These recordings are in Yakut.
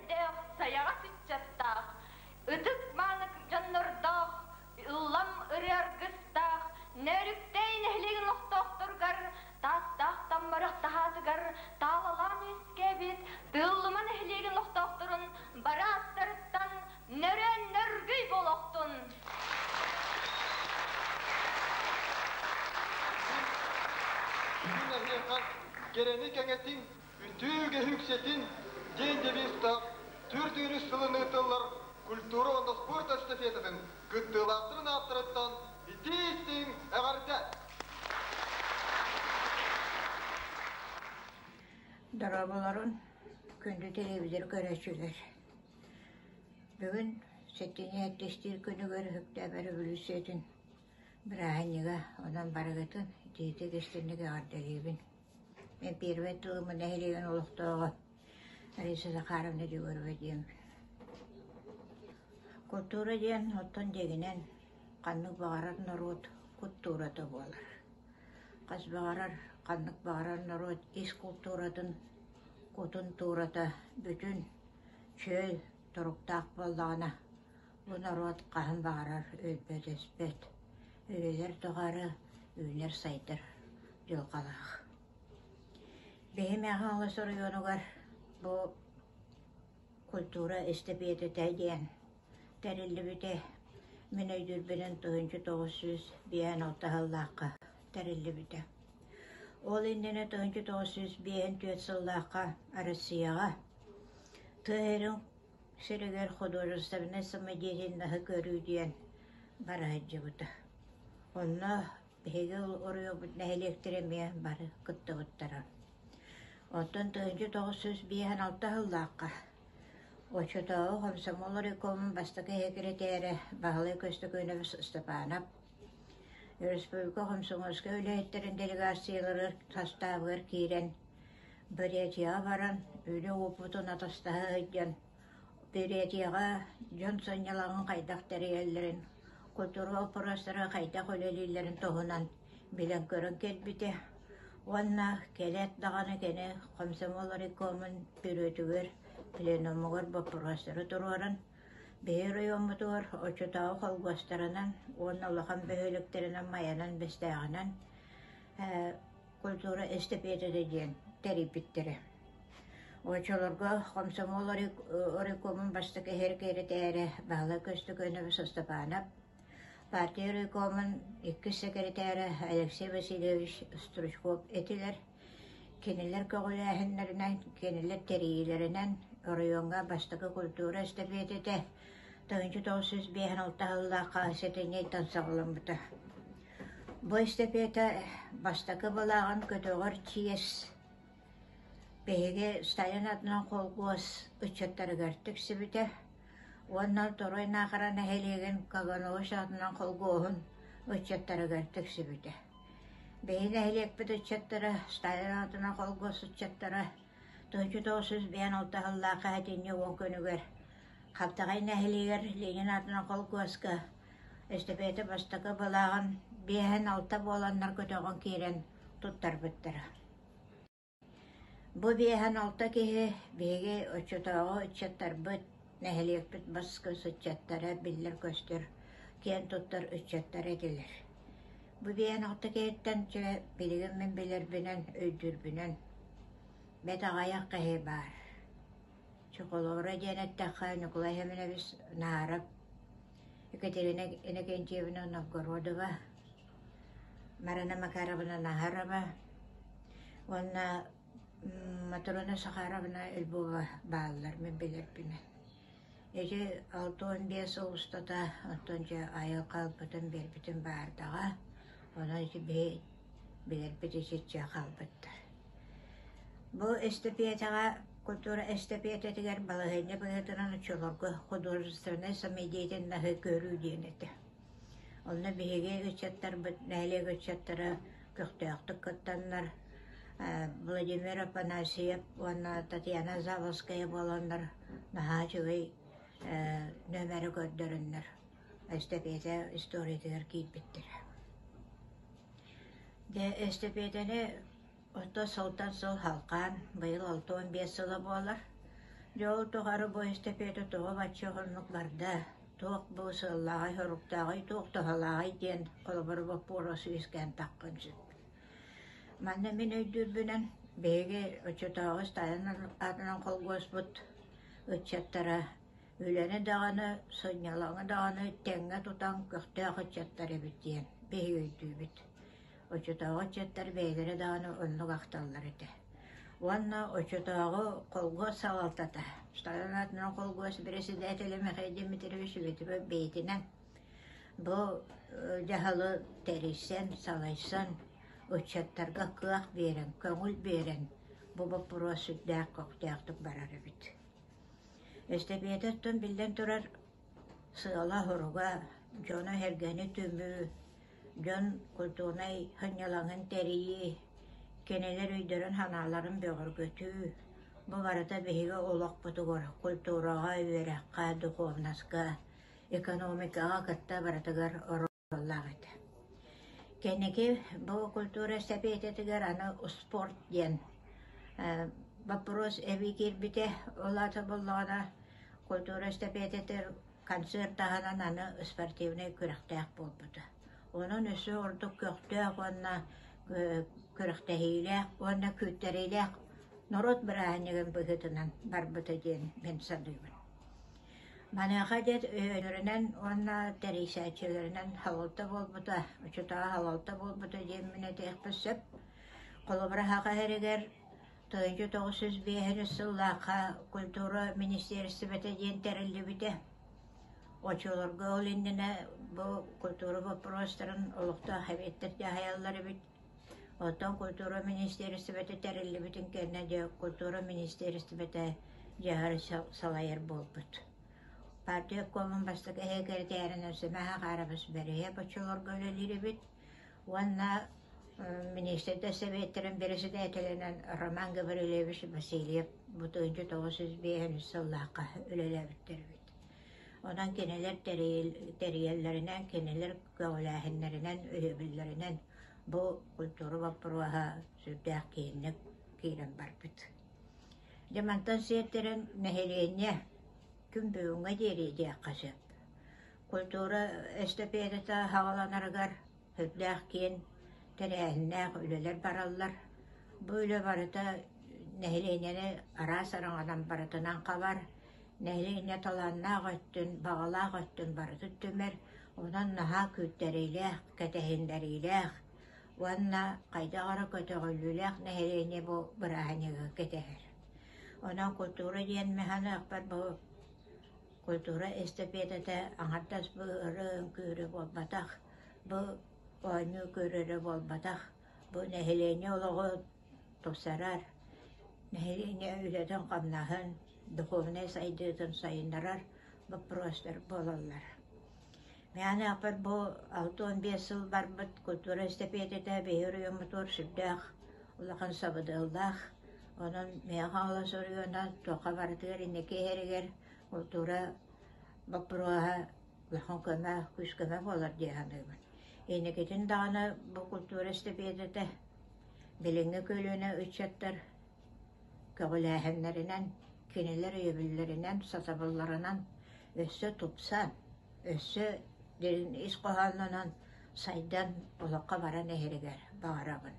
өйдөөх, сайаҕас ыччаттаах, ытык-мааны дьоннордоох, ыллам ырыа аргыстаах Нөөрүктэй нэһилиэгин олохтоохторугар Таастаах Таммарах таһаатыгар таалалаан үөскээбит Тыыллыма нэһилиэгин олохтоохторун бары ааттарыттан нөрөөн нөргүй буолуохтун! Күн эһиэхэ кэрэни кэҥэтиҥ, үтүө үгэһи үксэтиҥ диэн девизтаах 403 сылын ыытыллар культура уонна спорт эстафетатын кыттыылаахтарын ааттарыттан итии-истиҥ эҕэрдэ! Дорооболорун, күндү телевизор көрөөччүлэр! Бүгүн сэтинньи сэттистиир күнүгэр Өктөөп өрөбөлүүссүйэтин бырааһынньыга, онон барыгытын итиитик-истиҥник эҕэрдэлиибин. Мин первый тылым нэһилиэгин олохтооҕо Раиса Захаровна Егорова диэн. Култуура диэн оттон дьиҥинэн ханнык баҕарар норуот култуурата буолар. Хас баҕарар, ханнык баҕарар норуот ис култууратын, кутун туурата бүтүн, чөл туруктаах буоллаҕына, бу норуот хаһан баҕарар өлбөт-өспөт, үйэлэр тухары үүнэр-сайдар дьылҕалаах. Биһи Мэҥэ Хаҥалас оройуонугар бу культура эстэпиэтэтэ диэн тэриллибитэ мин өйдүүрбүнэн 1956 сыллаахха тэриллибитэ. Ол иннинэ 1954 сыллаахха Россияҕа тыа сирин сиригэр художественнай самодеятельноһы көрүү диэн бара сылдьыбыта. Онно Биһиги оройуоммут нэһилиэктэрэ эмиэ бары кыттыбыттара. Оттон 1956 сыллаахха оччотооҕу комсомол райкомун бастакы сэкирэтээрэ Баһылай Көстөкүүнэбис Степанов республика комсомольскай үлэһиттэрин делегацияларыгар састаабыгар киирэн Бурятияҕа баран үлэ уопутун атастаһа сылдьан Бурятияҕа дьон сынньалаҥын хайдах тэрийэллэрин, культура боппуруостара хайдах үлэлииллэрин туһунан билэн-көрөн кэлбитэ уонна кэлээт даҕаны кини комсомол райкомун бүрүөтүгэр, пленумугар боппуруостары туруоран, биһи оройуоммутугар оччотооҕу холкуостарынан уонна улахан бөһүөлэктэринэн Майанан, Бэстээҕинэн культура эстэпиэтэтэ диэн тэрийбиттэрэ. Оччолорго комсомол райкомун бастакы сэкирэтээрэ Баһылай Көстөкүүнэбис Ыстапаанап, партия райкомун иккис сэкирэтээрэ Алексей Васильевич Стручков этилэр. Кинилэр көҕүлээһиннэринэн, кинилэр тэрийиилэринэн оройуоҥҥа бастакы культура эстэпиэтэтэ 1956 сыллаахха сэтинньиттэн саҕаламмыта. Бу эстэпиэтэ бастакы былааҕын көтөҕөр чиэс биһиги Сталин аатынан холкуос ыччаттарыгар тиксибитэ уонна Торуой Наахара нэһилиэгин Каганович аатынан холкуоһун ыччаттарыгар тиксибитэ. Биһиги нэһилиэкпит ыччаттара Сталин аатынан холкуос ыччаттара 1956 сыллаахха сэтинньи уон күнүгэр Хаптаҕай нэһилиэгэр Ленин аатынан холкуоска Эстэпиэтэ бастакы былааҕын биэһин алта буоланнар көтөҕөн киирэн туттарбыттара. Бу биэһин алта киһи биһиги оччотооҕу ыччаттарбыт, нэһилиэкпит бас-көс ыччаттара биллэр-көстөр, киэн туттар ыччаттар этилэр. Бу биэһин алта киһиттэн чэ билигин мин билэрбинэн, өйдүүрбүнэн бэрт аҕыйах киһи баар. Чохолоро диэн эттэххэ, Ньукулай Семенович Наарап, Екатерина Иннокентьевна Новгородова, Марина Макаровна Наһарова уонна Матрена Сахаровна Львова бааллар мин билэрбинэн. Ити 65 сыл устата оттон дьэ айылҕа ылбытын биэрбитин баардаҕа, онон ити биһи билэрбит итиччэ хаалбыттар. Бу эстэпиэтэҕэ культура эстэпиэтэтигэр балаһыанньа быһыытынан оччолорго художественнай самодеятельноһы көрүү диэн этэ. Онно биһиги ыччаттарбыт, нэһилиэк ыччаттара көхтөөхтүк кыттаннар, Владимир Афанасьев уонна Татьяна Заводская буоланнар наһаа үчүгэй нүөмэри көрдөрөннөр эстэпиэтэ историятыгар киирбиттэрэ. Дьэ, эстэпиэтэни Ото сылтан сыл халҕаан, быйыл 65 сыла буолар. Дьэ ол тухары бу эстэпиэтэ тоҕо бачча уһуннук барда, туох бу сыаллааҕый-соруктааҕый, туох туһалааҕый диэн холобур боппуруос үөскээн таххан сөп. Манна мин өйдүүрбүнэн, биһиги оччотооҕу Сталин аатынан холкуоспут ыччаттара үлэни даҕаны, сынньалаҥы даҕаны тэҥҥэ тутан көхтөөх ыччаттар эбит диэн биһиги өйдүүбүт. Оччотооҕу ыччаттар бэйэлэрэ даҕаны оннук ахталлар этэ. Уонна оччотооҕу колхуос салалтата, Сталин аатынан колхуос бэрэссэдээтэлэ Михаил Дмитриевич Светлов бэйэтинэн бу дьаһалы тэрийсэн, салайсан, ыччаттарга кыах биэрэн, көҥүл биэрэн бу боппуруос сүрдээх көхтөөхтүк барар эбит. Эстэпиэтэ оттон биллэн турар сыала-соруга дьону-сэргэни түмүү, дьон культурнай сынньалаҥын тэрийии, кинилэр өйдөрүн-санааларын бөҕөргөтүү, бу барыта биһиги олохпутугар культураҕа, үөрэххэ, духовноска, экономикаҕа кытта барытыгар оруоллаах этэ. Кэнники бу культура эстэпиэтэтигэр аны спорт диэн боппуруос эбии киирбитэ. Ол аата буоллаҕына культура эстэпиэтэтигэр концерт таһынан аны спортивнай күрэхтээх буолбута. Онон өссө ордук көхтөөх уонна күрэхтэһиилээх уонна күүттэриилээх норуот бырааһынньыгын быһыытынан барбыта диэн мин саныыбын. Маныаха диэт өйөнөрүнэн уонна тэрийсээччилэринэн халалта буолбута, учутаа халалта буолбута диэммин этиэхпин сөп. Холобура, Саха сиригэр 1905 сыллаахха культура министиэристибэтэ диэн тэриллибитэ. Оччолорго ол иннинэ бу культура боппуруостарын олохтоох эбиэттэр дьаһайаллар эбит. Оттон культура министиэристибэтэ тэриллибитин кэннэ дьэ культура министиэристибэтэ дьаһары салайар буолбут. Партия обкомун бастакы сэкирэтээринэн Сэмэһэ Хаарабыс Бэриһиэп оччолорго үлэлиир эбит уонна Министрдэр Сэбиэттэрин бэрэссэдээтэлинэн Роман Гаврильевич Васильев бу 1905 сыллаахха үлэлээбиттэр эбит. Онон кинилэр тэрийэллэринэн, кинилэр көҕүлээһиннэринэн, өйөбүллэринэн бу культура боппуруоһа сүрдээх киэҥник киирэн барбыт. Дьэ мантан сиэттэрэн нэһилиэнньэ күн бүгүҥҥэ диэри диэххэ сөп. Культура эстэпиэтэтэ саҕаланарыгар сүрдээх киэҥ тэрээһиннээх үлэлэр бараллар. Бу үлэ барыта нэһилиэнньэни араас араҥанан барытынан хабар, нэһилиэнньэ талааннаах өттүн, баҕалаах өттүн барытын түмэр, онон наһаа күүттэриилээх, кэтэһиннэриилээх уонна хайдах эрэ көтөҕүллүүлээх нэһилиэнньэ бу бырааһынньыгы кэтэһэр. Онон культура диэн механыахпар бу культура эстэпиэтэтэ аҥардас бу ырыа-үҥкүү буолбатах, бу оонньуу көрөрө буолбатах, бу нэһилиэнньэ олоҕу тупсарар, нэһилиэнньэ үлэтин-хамнаһын, духовнай сайдыытын сайыннарар боппуруостар буолаллар. Мээнэ бу 65 сыл барбыт культура эстэпиэтэтэ биһи оройуоммутугар сүрдээх улахан сабыдыаллаах. Онон Мэҥэ Хаҥалас оройуона туохха барытыгар инники иһэригэр культура боппуруоһа улахан көмө, күүс-көмө буолар дии саныыбын. Инникитин даҕаны бу культура эстэпиэтэтэ билиҥҥи көлүөнэ ыччаттар көҕүлээһиннэринэн, кинилэр өйөбүллэринэн, сатабылларынан өссө тупсан, өссө дириҥ ис хоһооннонон сайдан олоххо баран иһэригэр баҕарабын.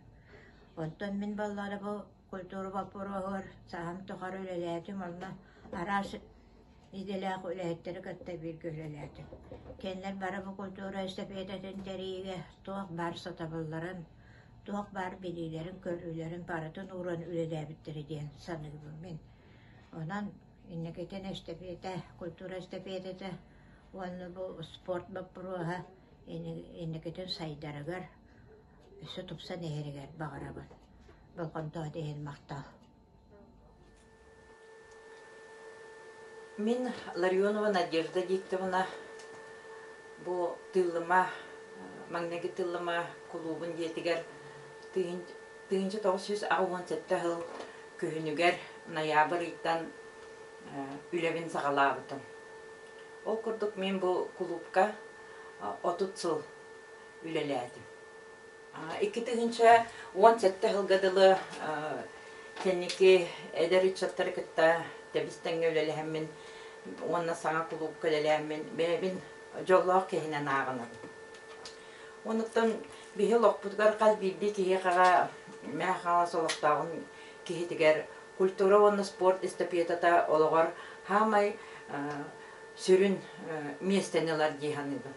Онтон мин буоллаҕына бу культура боппуруоһугар сааһым тухары үлэлээтим, онно араас идэлээх үлэһиттэри кытта бииргэ үлэлээтим. Кинилэр бары бу культура эстэпиэтэтин тэрийиигэ туох баар сатабылларын, туох баар билиилэрин-көрүүлэрин барытын ууран үлэлээбиттэрэ диэн саныыбын мин. Онон инникитин эстэпиэтэ, культура эстэпиэтэтэ уонна бу спорт боппуруоһа инникитин сайдарыгар, өссө тупсан иһэригэр баҕарабын. Болҕомтоҕут иһин махтал. Мин Ларионова Надежда Викторовна бу Тыыллыма, маҥнайгы Тыыллыма кулуубун дьиэтигэр 1987 сыл күһүнүгэр ноябрь ыйтан үлэбин саҕалаабытым. Ол курдук мин бу кулуупка 30 сыл үлэлээтим. 2017 сылга дылы кэнники эдэр ыччаттары кытта тэбис-тэҥҥэ үлэлэһэммин уонна саҥа кулуупка үлэлээммин бэйэбин дьоллоох киһинэн ааҕынабын. Онуттан биһи олохпутугар хас биирдии киһиэхэҕэ Мэҥэ Хаҥалас олохтооҕун киһитигэр культура уонна спорт эстафетата олоҕор саамай сүрүн миэстэни ылар дии саныыбын.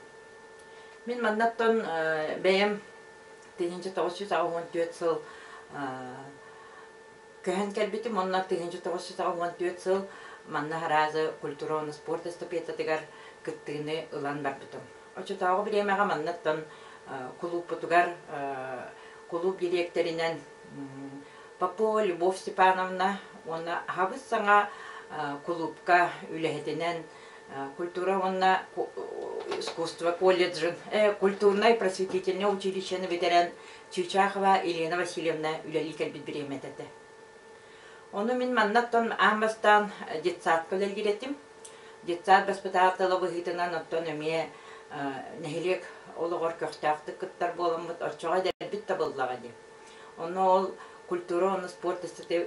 Мин маннаттан бэйэм 1984 сыл көһөн кэлбитим уонна 1984 сыл манна араазы культура уонна спорт эстафетатыгар кыттыыны ылан барбытым. Оччотооҕу бириэмэҕэ маннаттан кулууппутугар кулууп дириэктэринэн Попова Любовь Степановна уонна аһабыт саҥа кулуупка үлэһитинэн культура уонна искусство колледжын, культурнай просветительнай училищены бүтэрэн Чычахова Елена Васильевна үлэлии кэлбит бириэмэтэ этэ. Ону мин маннаттан аан бастаан детсадка үлэлиир этим. Детсад баспытаатала быһыытынан оттон эмиэ нэһилиэк олоҕор көхтөөхтүк кыттар буоламмыт оччоҕо эдэрбит табыллаҕа дии. Онно ол культура уонна спорт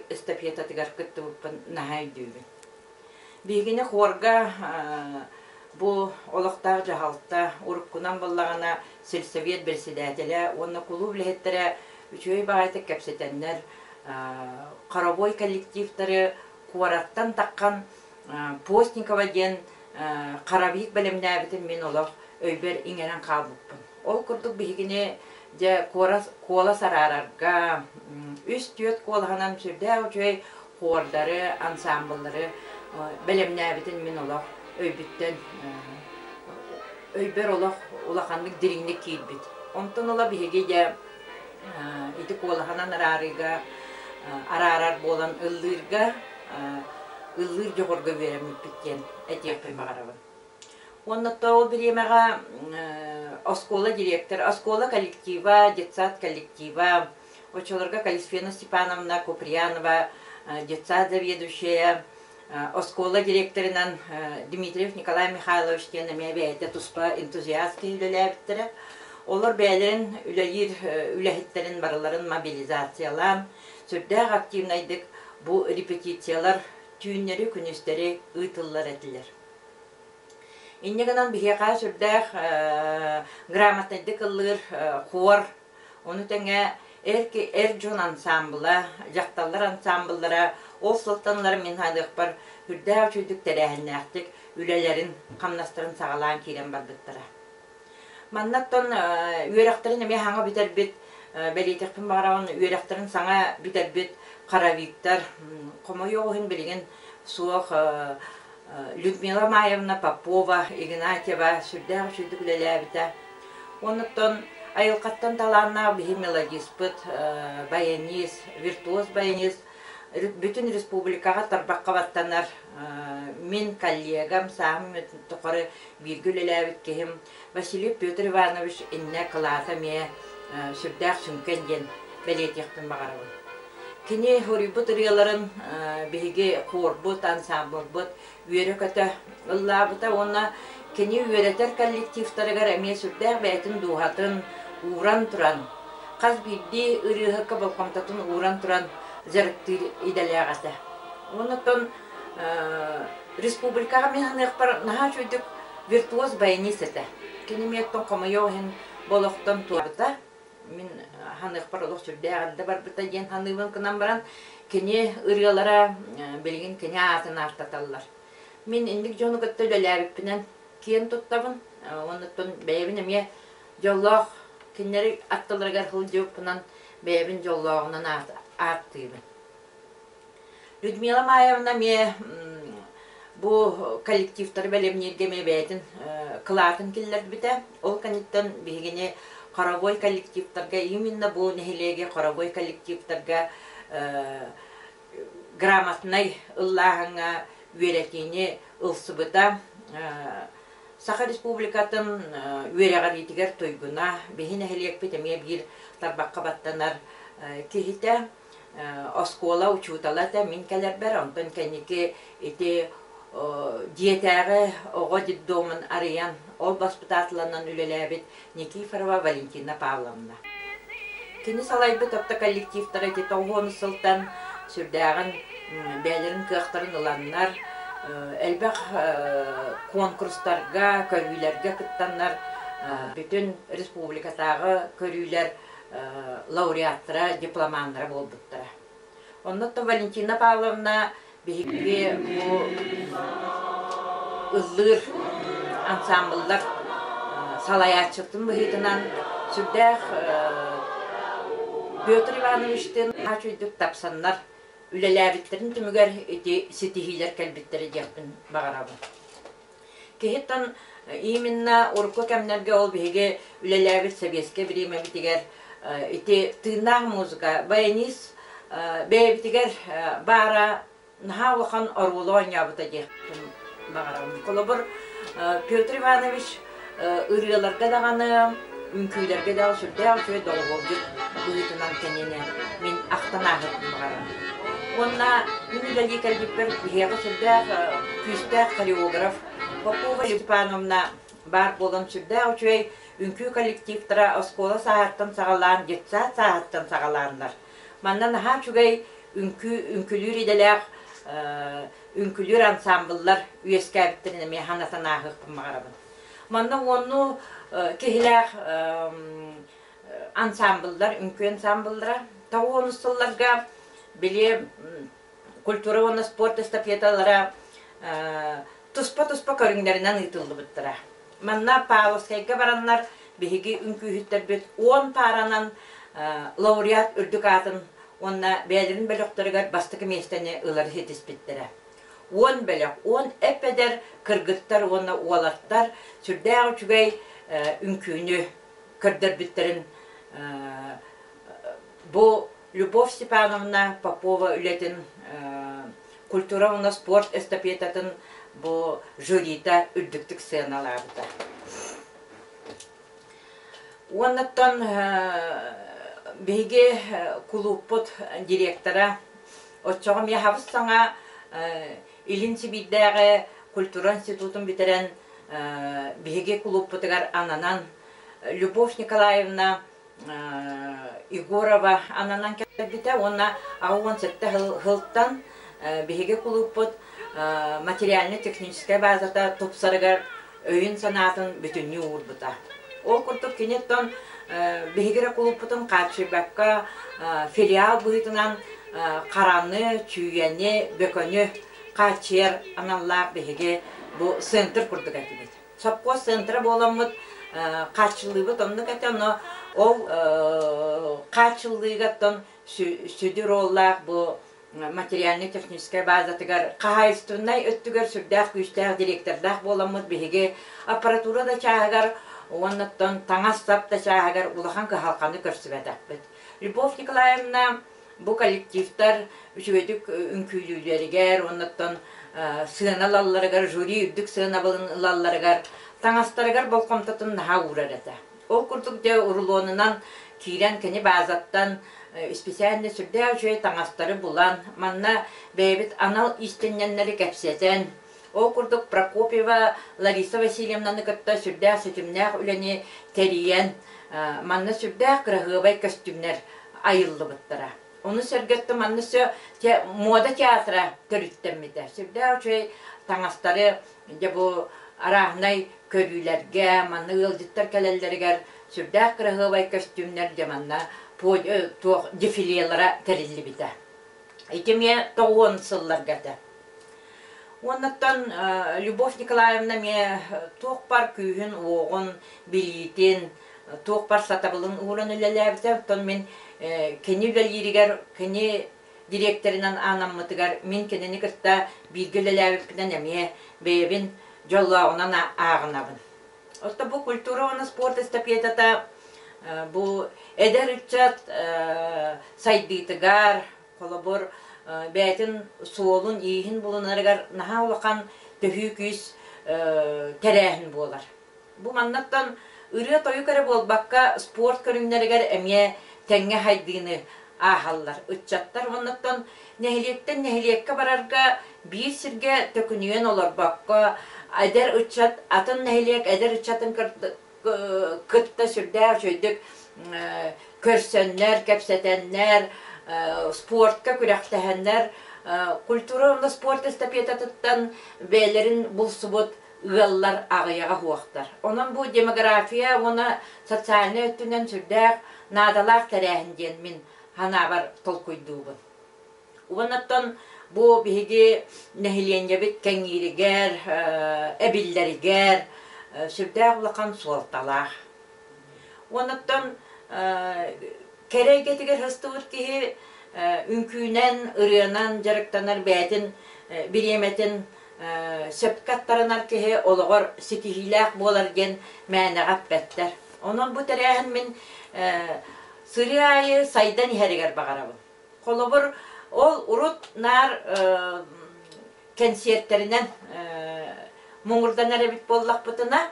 эстафетатыгар кыттыбыппын наһаа өйдүүбүн. Биһигини хуорга бу олохтоох дьаһалта уруккунан буоллаҕына сельсовет председателэ уонна кулууп үлэһиттэрэ үчүгэй баҕайытык кэпсэтэннэр хоровой коллективтары куораттан таххан Постникова диэн хоровик бэлэмнээбитин мин олох өйбөр иҥэрэн хаалбыппын. Ол курдук биһигини дьэ куолас араарарга үс-түөрт куолаһынан сүрдээх үчүгэй хуордары, ансаамбыллары бэлэмнээбитин мин олох өйбүттэн өйбөр олох улаханнык дириҥник киирбит. Онтон ыла биһиги дьэ ити куолаһынан араарыыга араарар буолан ыллыырга ыллыыр дьоҕурга үөрэммиппит диэн этиэхпин баҕарабын. Уонна ол бириэмэҕэ оскуола директор, оскуола коллектива, детсад коллектива, оччолорго Калисфена Степановна Куприянова детсад заведующая, оскуола директорынан Дмитриев Николай Михайлович диэн эмиэ бэйэтэ туспа энтузиаст киһи үлэлээбиттэрэ. Олор бэйэлэрин үлэлиир үлэһиттэрин барыларын мобилизациялаан, сүрдээх активнайдык бу репетициялар түүннэри-күнүстэри ыытыллар этилэр. Инньэ гынан биһиэхэ сүрдээх грамотнайдык ыллыыр хуор, ону тэҥэ эр, эр дьон ансаамбыла, дьахталлар ансаамбыллара ол сылтан мин саныахпар сүрдээх үчүгдүк тэрээһиннээхтик үлэлэрин, хамнастарын саҕалаан киирэн барбыттара. Маннаттан үөрэхтэрин эмиэ саҥа бүтэрбит, бэлиэтиэхпин баҕарабын, үөрэхтэрин саҥа бүтэрбит хоровиктар, хомойуох иһин билигин суох Людмила Маевна Попова, Игнатьева сүрдээх үчүгдүк үлэлээбитэ. Оннуттан айылҕаттан талааннаах биһи мелодиспыт, баянист, виртуоз баянист бүтүн республикаҕа тарбахха баттанар мин коллегам, сааһым тухары бииргэ үлэлээбит киһим Василий Петр Иванович иннэ кылаата эмиэ сүрдээх сүҥкэн диэн бэлиэтиэхпин баҕарабын. Кини суруйбут ырыаларын биһиги хуорбут, ансамблбыт үөрэ-көтө ыллаабыта уонна кини үөрэтэр коллективтарыгар эмиэ сүрдээх бэйэтин дууһатын ууран туран, хас биирдии ырыаһыкка болҕомтотун ууран туран дьарыктыыр идэлээх этэ. Оннуттан республикаҕа мин саныахпар наһаа үчүгэйдик виртуоз баянист этэ. Кини миэттэн хомойуох иһин бу олохтон туораабыта. Мин саныахпар олох сүрдээх эрдэ барбыта диэн саныыбын гынан баран, кини ырыалара билигин кини аатын ааттаталлар. Мин инник дьону кытта үлэлээбиппинэн киэн туттабын. Оннуттан бэйэбин эмиэ дьоллоох кинилэри аттыларыгар сылдьыбыппынан бэйэбин дьоллооҕунан ааттыыбын. Людмила Маевна эмиэ бу коллективтары бэлэмнииргэ эмиэ бэйэтин кылаатын киллэрбитэ. Ол кэнниттэн биһигини хоровой коллективтарга, именно бу нэһилиэги хоровой коллективтарга грамотнай ыллааһыҥҥа үөрэтиини ылсыбыта. Саха Республикатын үөрэҕириитигэр туйгуна, биһи нэһилиэкпит эмиэ биир тарбахха баттанар киһитэ. Оскуола учуутала этэ мин кэлэрбэр, онтон кэнники ити дьиэтээҕи оҕо детдомун арыйан, ол баспытаатыланан үлэлээбит Никифорова Валентина Павловна. Кини салайбыт автоколлективтара ити тоҕус сылтан сүрдээҕин бэйэлэрин кыахтарын ыланнар, элбэх куонкурустарга, көрүүлэргэ кыттаннар бүтүн республикатааҕы көрүүлэр лауреаттара, дипломаннара буолбуттара. Оннуттан Валентина Павловна биһиги бу ыллыыр ансаамбыллар салайааччытын быһыытынан сүрдээх Петр Ивановичтыын үчүгэйдик тапсаннар үлэлээбиттэрин түмүгэр ити ситиһиилэр кэлбиттэрэ диэхпин баҕарабын. Киһиттэн именно урукку кэмнэргэ ол биһиги үлэлээбит сэбиэскэй бириэмэбитигэр ити тыыннаах музыка, баянист бэйэбитигэр баара наһаа улахан оруолу оонньообута диэхпин баҕарабын. Холобур, Петр Иванович ырыаларга даҕаны, үҥкүүлэргэ даҕаны сүрдээх үчүгэй доҕуһуолдьут быһыытынан кинини мин ахтан ааһыахпын баҕарабын. Уонна мин үлэлии кэлбиппэр биһиэхэ сүрдээх күүстээх хореограф Попова Степановна баар буолан сүрдээх үчүгэй үҥкүү коллективтара оскуола сааһыттан саҕалаан, детсад сааһыттан саҕалааннар. Манна наһаа үчүгэй үҥкүү үҥкүлүүр идэлээх үҥкүлүүр ансаамбыллар үөскээбиттэрин эмиэ санатан ааһыахпын баҕарабын. Манна уоннуу киһилээх ансаамбыллар, үҥкүү ансаамбыллара тоҕус сылларга били культура уонна спорт эстафеталара туспа-туспа көрүҥнэринэн ыытыллыбыттара. Манна Павловскайга бараннар биһиги үҥкүүһүттэрбит 10 пааранан лауреат үрдүк аатын уонна бэйэлэрин бөлөхтөрүгэр бастакы миэстэни ылары ситиспиттэрэ. 10 бөлөх, 10 эп-эдэр кыргыттар уонна уолаттар сүрдээх үчүгэй үҥкүүнү көрдөрбүттэрин бу Любовь Степановна Попова үлэтин культура уонна спорт эстафетатын бу жюрита үрдүктүк сыаналаабыта. Уоннаттан биһиги кулууппут директора оччоҕо эмиэ хабыс саҥа Илин Сибиирдээҕи культура институтун бүтэрэн биһиги кулууппутугар ананан Любовь Николаевна Егорова ананан кэлбитэ уонна 87 сылтан биһиги кулууппут материально-техническэй базата тупсарыгар өйүн-санаатын бүтүннүү уурбута. Ол курдук киниттэн биһиги эрэ кулууппутун хааччыйбакка филиал быһыытынан хараны, чүүйэни, бөкөнү хааччыйар аналлаах биһиги бу центр курдук этибит. Сопхуос центра буоламмыт хааччыллыыбыт оннук этэ, но ол хааччыллыыга сүдү роллаах бу материально-техническэй базатыгар хаһаайыстыбаннай өттүгэр сүрдээх күүстээх директордаах буоламмыт биһиги аппаратура да чааһыгар уоннаттан таҥас-сап да чааһыгар улахан кыһалҕаны көрсүбэтэхпит. Любовь Николаевна бу коллективтар үчүгэйдик үҥкүүлүүллэригэр уоннаттан сыана ылалларыгар, жюри үрдүк сыанабылын ылалларыгар таҥастарыгар болҕомтотун наһаа уурар этэ. Ол курдук дьэ урулуонунан киирэн кини баазаттан специально сүрдээх үчүгэй таҥастары булан, манна бэйэбит анал иистэнньэннэри кэпсэтэн, ол курдук Прокопьева Лариса Васильевнаны кытта сүрдээх ситимнээх үлэни тэрийэн, манна сүрдээх кыраһыабай көстүүмнэр айыллыбыттара. Ону сэргэттэ манна өссө муода театра төрүттэммитэ. Сүрдээх үчүгэй таҥастары дьэ бу арааһынай көрүүлэргэ, манна ыалдьыттар кэлэллэригэр сүрдээх кыраһыабай көстүүмнэр дьэ манна туох дефилелара тэриллибитэ. Ити эмиэ тоҕуон сылларга этэ. Уоннаттан Любовь Николаевна эмиэ туох бар күүһүн-уоҕун, билиитин, туох бар сатабылын ууран үлэлээбитэ. Оттон мин кини үлэлииригэр, кини дириэктэринэн аанаммытыгар мин кинини кытта бииргэ үлэлээбиппинэн эмиэ бэйэбин дьоллооҕунан ааҕынабын. Оттон бу культура уонна спорт эстафетата бу эдэр ыччат сайдыытыгар, холобур, бэйэтин суолун-ииһин булунарыгар наһаа улахан төһүү күүс тэрээһин буолар. Бу маннаттан ырыа-тойук эрэ буолбакка, спорт көрүҥнэригэр эмиэ тэҥҥэ хайдыыны ааһаллар. Ыччаттар уоннаттан нэһилиэктэн нэһилиэккэ барарга биир сиргэ төкүнүйэн олорбокко, эдэр ыччат атын нэһилиэк эдэр ыччатын кытта сүрдээх үчүгэйдик көрсөннөр, кэпсэтэннэр, спортка күрэхтэһэннэр. Культура уонна спорт эстафетатыттан бэйэлэрин булсубут ыаллар аҕыйаҕа суохтар. Онон бу демография уонна социальнай өттүнэн сүрдээх наадалаах тэрээһин диэн мин санаабар толкуйдуубун. Уоннаттан бу биһиги нэһилиэнньэбит кэҥииригэр, эбиллэригэр сүрдээх улахан суолталаах. Уоннаттан кэрэ эйгэтигэр сыстыбыт киһи үҥкүүнэн, ырыанан дьарыктанар бэйэтин бириэмэтин сөпкө аттарынар киһи олоҕор ситиһиилээх буолар диэн мээнэҕэ эппэттэр. Онон бу тэрээһин мин сырыы аайы сайдан иһэригэр баҕарабын. Холобур, ол урут наар кэнсиэртэринэн муҥурданар эбит буоллахпытына,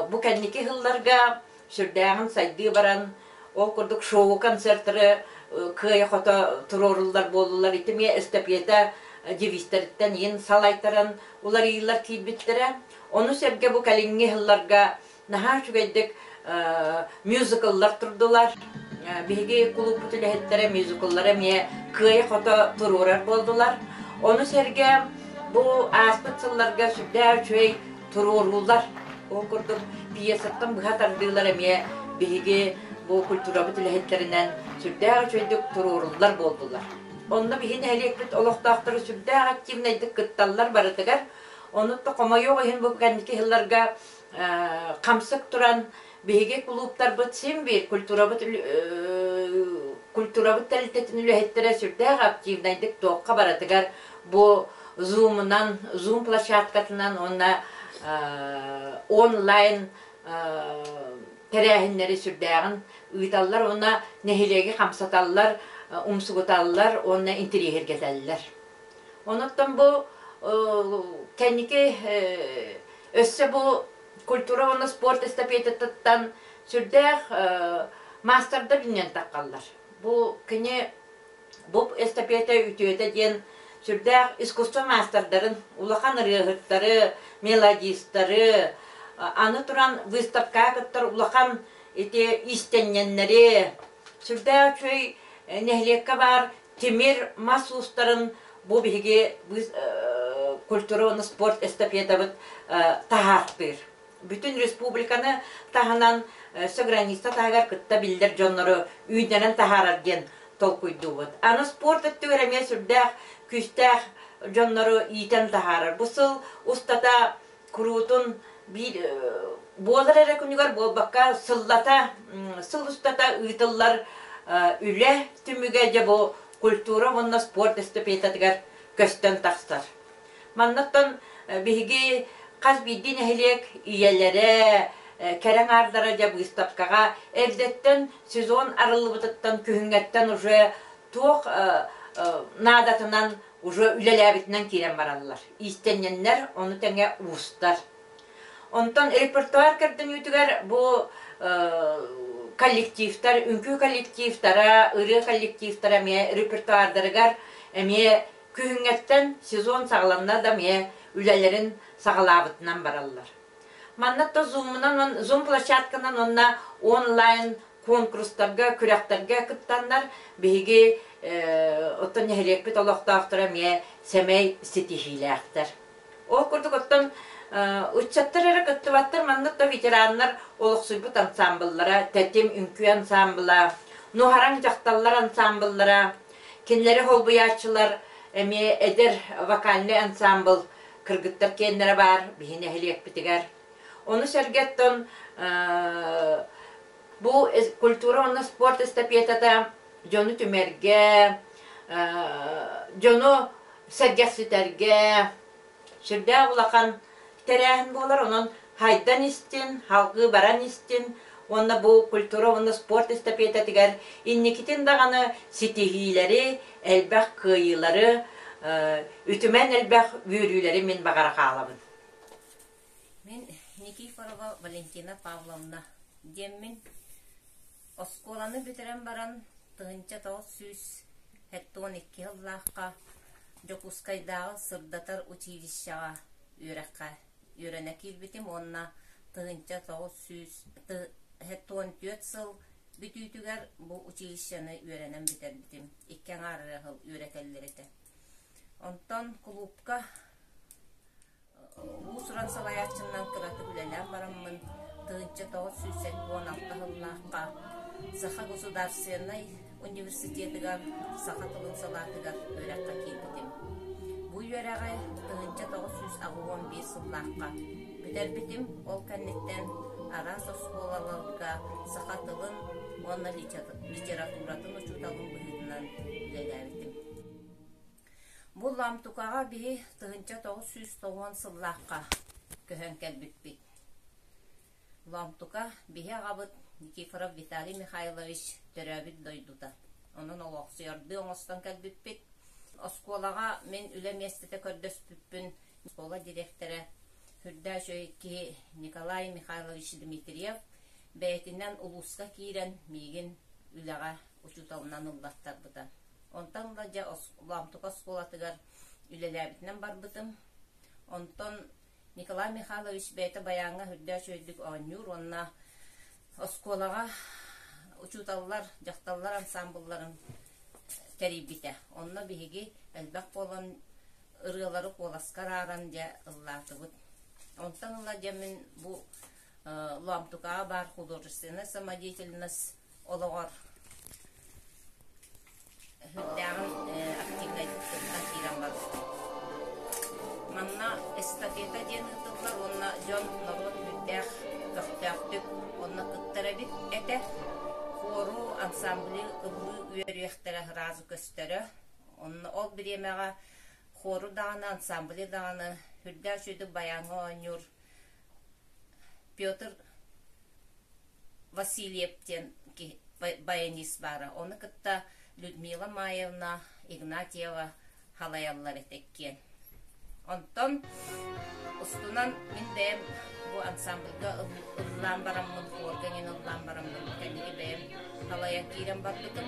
бу кэнники сылларга сүрдээҕин сайдыы баран, ол курдук шоу-концертары кыайа-хото туруоруллар буоллулар. Ити эмиэ эстафета девизтэриттэн иин салайтаран уларыйыылар киирбиттэрэ. Ону сэргэ бу кэлиҥҥи сылларга наһаа үчүгэйдик мюзикллар турдулар. Биһиги кулууппут үлэһиттэрэ мюзикллары эмиэ кыайа-хото туруорар буоллулар. Ону сэргэ бу ааспыт сылларга сүрдээх үчүгэй туруоруулар. Ол курдук пьесаттан быһа тардыылар эмиэ биһиги бу культурабыт үлэһиттэринэн сүрдээх үчүгэйдик туруоруллар буоллулар. Онно биһи нэһилиэкпит олохтоохторо сүрдээх активнайдык кытталлар барытыгар. Ону хомойуох иһин бу кэнники сылларга хамсык туран биһиги кулууптарбыт син биир культурабыт культурабыт тэрилтэтин үлэһиттэрэ сүрдээх активнайдык туохха барытыгар бу зумунан зум площадкатынан уонна онлайн тэрээһиннэри сүрдээҕин ыыталлар уонна нэһилиэги хамсаталлар, умсугуталлар уонна интириэһиргэтэллэр. Онуттан бу кэнники өссө бу культура уонна спорт эстафетатыттан сүрдээх маастардар үүнэн таххаллар. Бу кини бу эстафета үтүөтэ диэн сүрдээх искусство маастардарын, улахан ырыаһыттары, мелодистары, аны туран выставкаҕа кыттар улахан ити иистэнньэннэри, сүрдээх үчүгэй нэһилиэккэ баар тимир мас уустарын бу биһиги культура уонна спорт эстафетабыт таһаартыыр. Бүтүн республиканы таһынан өссө граница таһыгар кытта биллэр дьоннору үүннэрэн таһаарар диэн толкуйдуубут. Аны спорт өттүгэр эмиэ сүрдээх күүстээх дьоннору иитэн таһаарар. Бу сыл устата куруутун биир буолар эрэ күнүгэр буолбакка сыллата сыл устата ыытыллар үлэ түмүгэ дьэ бу культура уонна спорт эстафетатыгар көстөн тахсар. Маннаттан биһиги хас биирдии нэһилиэк ийэлэрэ, кэрэ аҥаардара дьэ быыстапкаҕа эрдэттэн сезон арыллыбытыттан күһүҥҥэттэн уже туох наадатынан уже үлэлээбитинэн киирэн бараллар. Иистэнньэннэр, ону тэҥэ уустар. Онтон репертуар көрдөнүүтүгэр бу коллективтар, үҥкүү коллективтара, ырыа коллективтара эмиэ репертуардарыгар эмиэ күһүҥҥэттэн сезон саҕаланна да эмиэ үлэлэрин саҕалаабытынан бараллар. Манна то зумунан, зум площадканан уонна онлайн куонкурустарга, күрэхтэргэ кыттаннар биһиги оттон нэһилиэкпит олохтоохторо эмиэ сэмэй ситиһиилээхтэр. Ол курдук оттон ыччаттар эрэ кыттыбаттар, маннык да ветераннар олохсуйбут ансаамбыллара, Тэтим үҥкүү ансаамбыла, Нуһараҥ дьахталлар ансаамбыллара, кинилэри холбуйааччылар эмиэ эдэр вокальнай ансаамбыл кыргыттар киэннэрэ баар биһи нэһилиэкпитигэр. Ону сэргэ оттон бу культура уонна спорт эстафетата дьону түмэргэ, дьону сэргэхситэргэ сүрдээх улахан тэрээһин буолар. Онон хайдан истин, халгыы баран истин уонна бу культура уонна спорт эстафетатыгар инникитин даҕаны ситиһиилэри, элбэх кыайыылары, үтүмэн элбэх үөрүүлэри мин баҕара хаалабын. Мин Никифорова Валентина Павловна диэммин оскуоланы бүтэрэн баран 1972 сыллаахха Дьокуускайдааҕы сырдатар училищеҕа үөрэххэ үөрэнэ киирбитим уонна 1974 сыл бүтүүтүгэр бу училищены үөрэнэн бүтэрбитим. Икки аҥаар эрэ сыл үөрэтэллэр этэ. Онтон кулуупка уус-уран салайааччынан кыратык үлэлээн бараммын, 1976 сыллаахха Саха государственнай университетыгар саха тылын салаатыгар үөрэххэ киирбитим. Бу үөрэҕи 1981 сыллаахха бүтэрбитим. Ол кэнниттэн араас оскуолаларга саха тылын уонна литературатын учууталын быһыытынан үлэлээбитим. Бу Ламтукаҕа биһи 1990 сыллаахха көһөн кэлбиппит. Ламтука биһи аҕабыт Никифоров Виталий Михайлович төрөөбүт дойдута. Онон олохсуйардыы оҥостон кэлбиппит. Оскуолаҕа мин үлэ миэстэтэ көрдөспүппүн оскуола дириэктэрэ сүрдээх үчүгэй киһи Николай Михайлович Дмитриев бэйэтинэн улууска киирэн миигин үлэҕэ учууталынан ыллаттарбыта. Онтон ыла дьэ Лоомтука оскуолатыгар үлэлээбитинэн барбытым. Онтон Николай Михайлович бэйэтэ байааҥҥа сүрдээх үчүгэйдик оонньуур уонна оскуолаҕа учууталлар, дьахталлар ансаамбылларын тэрийбитэ. Онно биһиги элбэх буолан ырыалары куоласка арааран дьэ ыллаатыбыт. Онтон ыла дьэ мин бу Лоомтукаҕа баар художественная самодеятельность олоҕор сүрдээҕин активнайдык кыттан киирэн барбытым. Манна эстафета диэн ыытыллар уонна дьон, норуот сүрдээх көхтөөхтүк онно кыттар эбит этэ. Хуору, ансамбли ыллыы үөрүйэхтэрэ сразу көстөрө. Онно ол бириэмэҕэ хуору даҕаны, ансамбли даҕаны сүрдээх үчүгэйдик байааҥҥа оонньуур Петр Васильев диэн баянист баара. Ону кытта Людмила Маевна Игнатьева халайаллар этэ иккиэн. Онтон устунан мин бэйэм бу ансамбльга ыллаан бараммын, хуорга иҥин ыллаан бараммын, кэнники бэйэм халайан киирэн барбытым.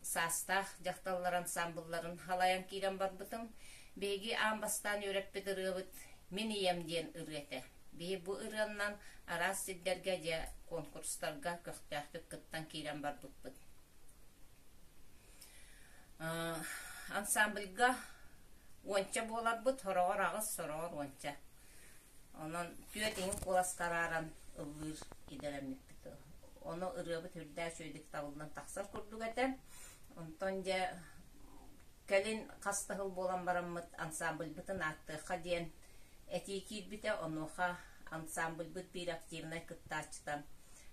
Саастаах дьахталлар ансамблларын халайан киирэн барбытым. Биһиги аан бастаан үөрэппит ырыабыт «Мин ийэм» диэн ырыа этэ. Биһи бу ырыаннан араас сирдэргэ дьэ конкурстарга көхтөөхтүк кыттан киирэн барбыппыт. Ансамбльга уонча буоларбыт, сороҕор аҕыс, сороҕор уонча. Онон түөрт иһин куоласка арааран ыллыыр идэлэммиппит. Ону ырыабыт үрдээх үчүгэйдик табыллан тахсар курдук этэ. Онтон дьэ кэлин хас да сыл буолан бараммыт ансамбльбытын ааттыахха диэн этии киирбитэ. Онуоха ансамбльбыт биир активнай кыттааччыта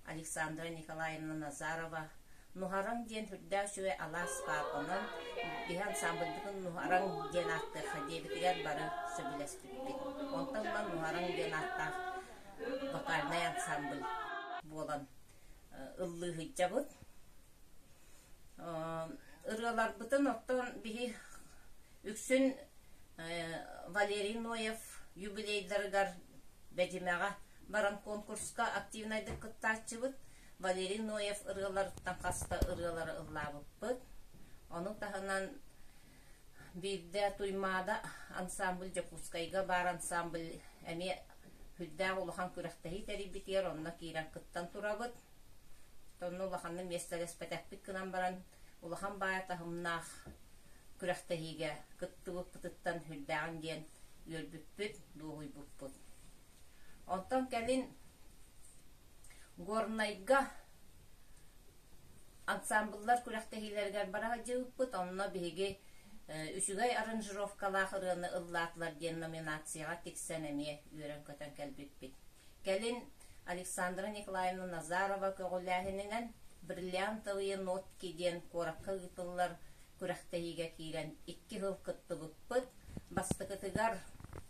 Александра Николаевна Назарова Нуһараҥ диэн сүрдээх үчүгэй алаас баар, онон биһи ансамбльбытын Нуһараҥ диэн ааттыахха диэбитигэр бары сөбүлэспиппит. Онтон ыла Нуһараҥ диэн ааттаах вокальнай ансамбль буолан ыллыы сылдьабыт. Ырыаларбытын оттон биһи үксүн Валерий Ноев юбилейдарыгар Бэдьимэҕэ баран конкурска активнайдык кыттааччыбыт. Валерий Ноев ырыаларыттан хаста ырыалары ыллаабыппыт. Ону таһынан биирдэ Туймаада ансамбль Дьокуускайга баар ансамбль эмиэ сүрдээх улахан күрэхтэһии тэрийбитигэр онно киирэн кыттан турабыт. Онно улаханнык миэстэлэспэтэхпит гынан баран улахан баайа таһымнаах күрэхтэһиигэ кыттыбыппытыттан сүрдээҕин диэн үөрбүппүт, дуоһуйбуппут. Онтон кэлин Горнайга ансамбллар күрэхтэһиилэригэр бара сылдьыбыппыт. Онно биһиги үчүгэй аранжировкалаах ырыаны ыллаатылар диэн номинацияҕа тиксэн эмиэ үөрэн-көтөн кэлбиппит. Кэлин Александра Николаевна Назарова көҕүлээһининэн «Бриллиантовые нотки» диэн куоракка ыытыллар күрэхтэһиигэ киирэн икки сыл кыттыбыппыт. Бастакытыгар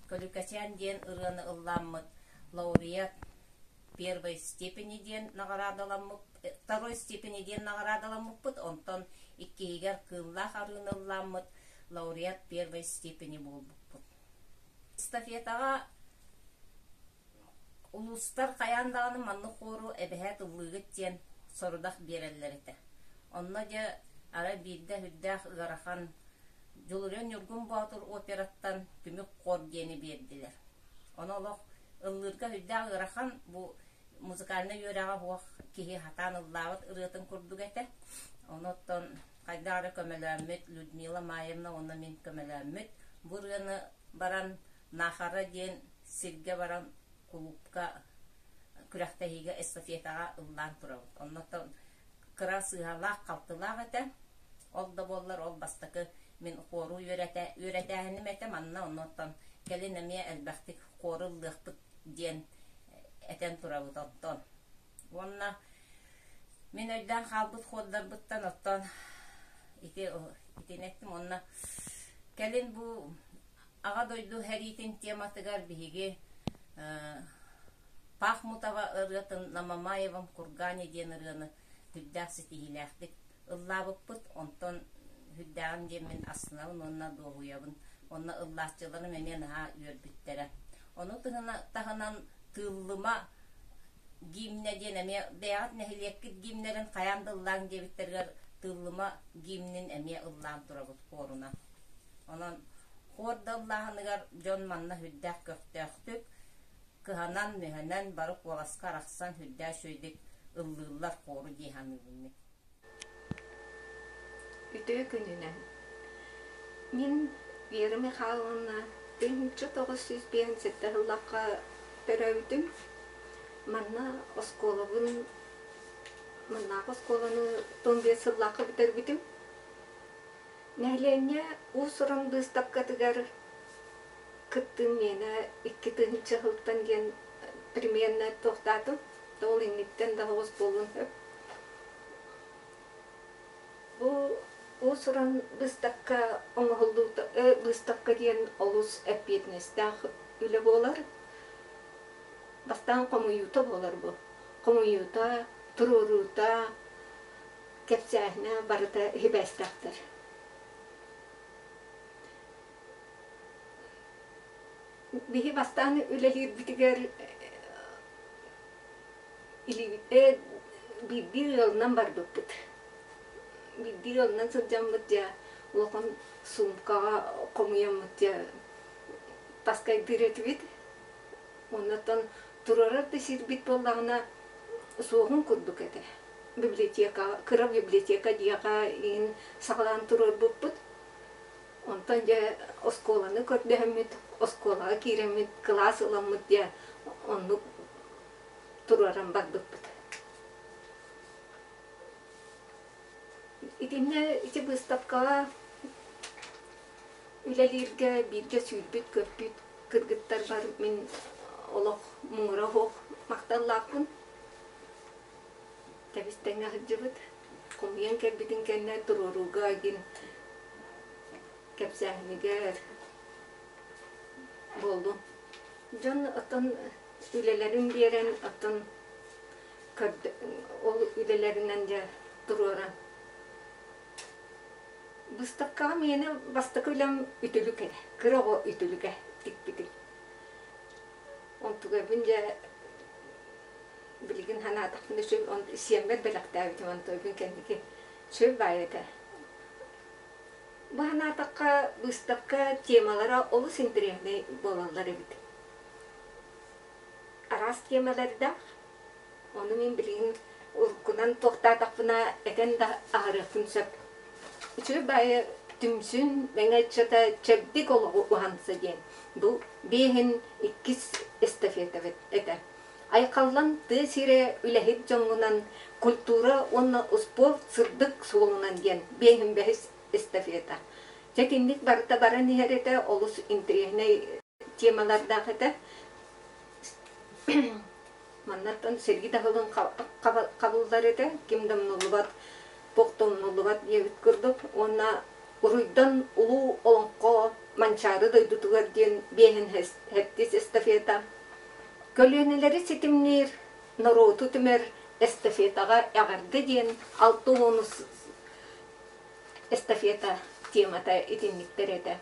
«Көлүкэчээн» диэн ырыаны ыллааммыт лауреат первой степени диэн наҕараадаламмыт второй степени диэн наҕараадаламмыппыт, онтон иккиһигэр Кыыллаах арыыны ыллааммыт лауреат первой степени буолбуппут. Эстафетаҕа улуустар хайаан даҕаны маннык хуору эбэһээт ыллыыгыт диэн сорудах биэрэллэр этэ. Онно дьэ арай биирдэ сүрдээх ыарахан Дьулуруйан Ньургун Боотур операттан Түмүк хор диэни биэрдилэр. Ону олох ыллыырга сүрдээх ыарахан бу музыкальнай үөрэҕэ суох киһи сатаан ыллаабыт ырыатын курдук этэ. Ону оттон Хайдах эрэ көмөлөөммүт Людмила Маевна уонна мин көмөлөөммүт бу ырыаны баран Нахара диэн сиргэ баран кулуупка күрэхтэһиигэ эстафетаҕа ыллаан турабыт. Оннуттан кыра сыыһалаах-халтылаах этэ. Ол да буоллар ол бастакы мин хуору үөрэтэ үөрэтээһиним этэ манна оннуттан кэлин эмиэ элбэхтик хуору ыллыахпыт диэн этэн турабыт оттон. Уонна мин өйдөөн хаалбыт хуордарбыттан оттон ити итини эттим уонна кэлин бу Аҕа дойду сэриитин тематыгар биһиги Пахмутова ырыатын На Мамаевом кургане диэн ырыаны сүрдээх ситиһиилээхтик ыллаабыппыт. Онтон сүрдээҕин диэммин астынабын уонна дуоһуйабын. Онно ыллааччыларым эмиэ наһаа үөрбүттэрэ. Ону таһынан Тыыллыма гимнэ диэн эмиэ бэйэҕит нэһилиэккит гимнэрин хайаан да ыллааҥ диэбиттэригэр Тыыллыма гимнин эмиэ ыллаан турабыт хуорунан. Онон хуор да ыллааһыныгар дьон манна сүрдээх көхтөөхтүк, кыһанан-мүһэнэн бары куоласка арахсан сүрдээх үчүгэйдик ыллыыллар хуору дии саныыбын мин. Үтүө күнүнэн. Мин Вера Михайловна 1957 сыллаахха төрөөбүтүм. Манна оскуолабын, маннааҕы оскуоланы 15 сыллаахха бүтэрбитим. Нэһилиэнньэ уус-уран быыстапкатыгар кыттыым миэнэ 2000 сылтан диэн примерно туохтаатым. Ол инниттэн да оҕус буолуон сөп. Бу уус-уран быыстапка оҥоһуллуута быыстапка диэн олус эппиэтинэстээх үлэ буолар. Бастаан хомуйуута буолар бу. Хомуйуута, туруоруута, кэпсээһинэ барыта сибээстээхтэр. Биһи бастаан үлэлиирбитигэр биирдии ыалынан барбыппыт. Биирдии ыалынан сылдьаммыт дьэ улахан суумкаҕа хомуйаммыт дьэ таскайдыыр этибит. Оннуттан туруорар да сирбит буоллаҕына суоҕун курдук этэ. Библиотека, кыра библиотека диэхэ иһин саҕалаан туруорбуппут. Онтон дьэ оскуоланы көрдөһөммүт, оскуолаҕа киирэммит, кылаас ыламмыт дьэ оннук туруоран барбыппыт. Итиннэ ити быыстапкаҕа үлэлииргэ бииргэ сүүрбүт-көппүт кыргыттарбар мин олох муҥура суох махталлаахпын. Тэбис-тэҥҥэ сылдьыбыт. Хомуйан кэлбитин кэннэ туруорууга игин кэпсээһинигэр буоллум. Дьон оттон үлэлэрин биэрэн, оттон ол үлэлэринэн дьэ туруоран. Быыстапкаҕа миэнэ бастакы үлэм үтүлүк этэ, кыра оҕо үтүлүгэ тикпитим. Онтугабын дьэ билигин санаатахпына үчүгэй сиэммэр бэлэхтээбитим онтуйбун кэнники үчүгэй баайы этэ. Бу санаатахха быыстапка темалара олус интэриэһинэй буолаллар эбит. Араас темалардаах. Ону мин билигин уруккунан туохтаатахпына этэн да аһарыахпын сөп. Үчүгэй баайы түмсүн, мэҥэ ыччата чэбдик олоҕу уһанса диэн бу биэһин иккис эстафетабыт этэ. Айхаллан тыа сирэ үлэһит дьоҥҥунан культура уонна успуорт сырдык суолунан диэн биэһин бэһис эстафета. Дьэ итинник барыта баран иһэр этэ, олус интэриэһинэй темалардаах этэ. Маннаттан сэрии таһылын хабыллар этэ, ким да умнуллубат, туох да умнуллубат диэбит курдук. Уонна уруйдан улуу олоҥхо Манчаары дойдутугар диэн биэһин сэттис эстафета. Көлүөнэлэри ситимниир, норуоту түмэр эстафетаҕа эҕэрдэ диэн 60 эстафета темата итинниктэр этэ.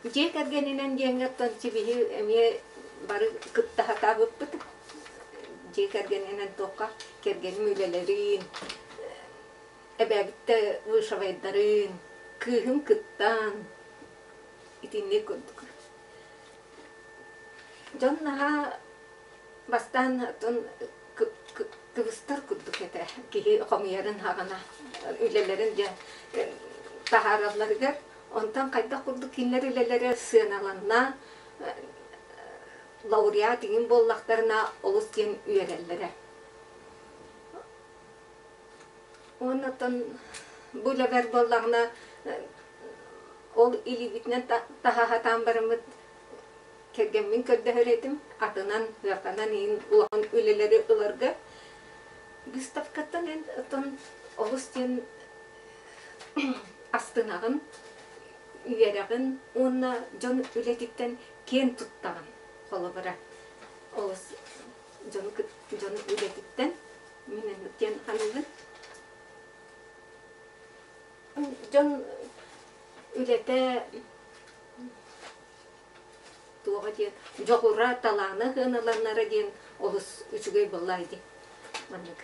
Дьиэ кэргэнинэн диэҥҥэ оттон сибиһи эмиэ бары кытта сатаабыппыт. Дьиэ кэргэнинэн туохха кэргэним үлэлэрин, эбээбиттэ вышивайдарын, кыыһым кыттан итинник курдук. Дьон наһаа бастаан оттон Кыбыстар курдук этэ киһи хомуйарын хаҕына үлэлэрин дьэ таһааралларыгар. Онтон хайдах курдук кинилэр үлэлэрэ сыаналанна, лауреат иҥин буоллахтарына олус диэн үөрэллэрэ. Уонна оттон бу үлэбэр буоллаҕына ол илиибитинэн таһаһатаан бараммыт кэргэммин көрдөһөр этим, атынан, ыарханан иһин улахан үлэлэри ыларга. Выставкаттан эн оттон олус диэн астынаҕын, үөрэҕин уонна дьон үлэтиттэн киэн туттаҕын холобура. Олус дьону дьон үлэтиттэн мин оннук диэн саныыбын. Дьон үлэтэ туоҕа диэн дьоҕура, талаана сыаналанара диэн олус үчүгэй буоллаа дии маннык.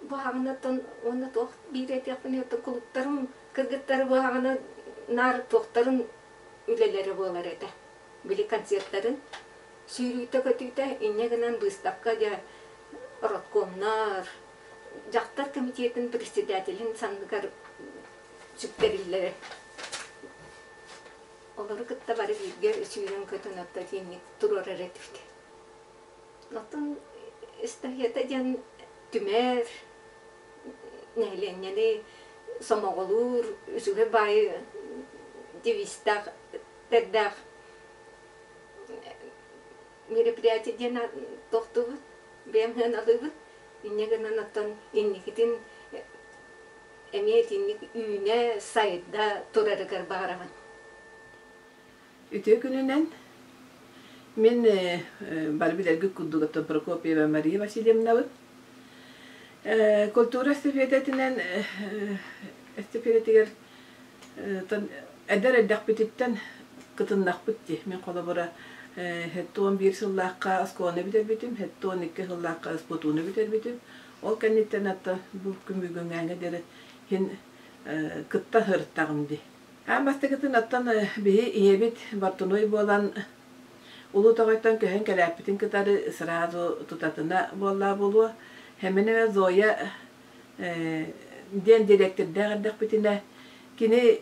Бу аҕынаттан уонна туох биир этиэхпин оттон кулуттарым кыргыттары бу аҕына наар туохтарын үлэлэрэ буолар этэ. Били концерттарын сүүрүүтэ-көтүүтэ инньэ гынан быыстапка дьэ родкомнар, дьахтар комитетын председателин санныгар сүктэриллэрэ. Олору кытта бары бииргэ сүүрэн-көтөн отто итинник туруорар этибит. Оттон эстафета диэн түмэр, нэһилиэнньэни сомоҕолуур, үчүгэй баайы девизтээх, тэрдээх мероприятие диэн тохтуубут, бэйэм сыаналыыбыт. Инньэ гынан оттон инникитин эмиэ итинник үүнэ, сайда турарыгар баҕарабын. Үтүө күнүнэн мин бары билэргит курдук оттон Прокопьева Мария Васильевнабын. Культура эстафетатынан эстафетатыгар эдэр эрдэхпититтэн кытыннахпыт дии. Мин холобура 71 сыллаахха оскуоланы бүтэрбитим, 72 сыллаахха СПТУну бүтэрбитим. Ол кэнниттэн атта бу күн бүгүҥҥээҥҥэ диэри иһин кытта сырыттаҕым дии. Аан бастакытын оттон биһи ийэбит бортунуой буолан Улуу Тоҕойтон көһөн кэлээппитин кытары сразу тутатына буоллаа буолуо. Хэминэ Зоя диэн дириэктирдээх эрдэхпитинэ кини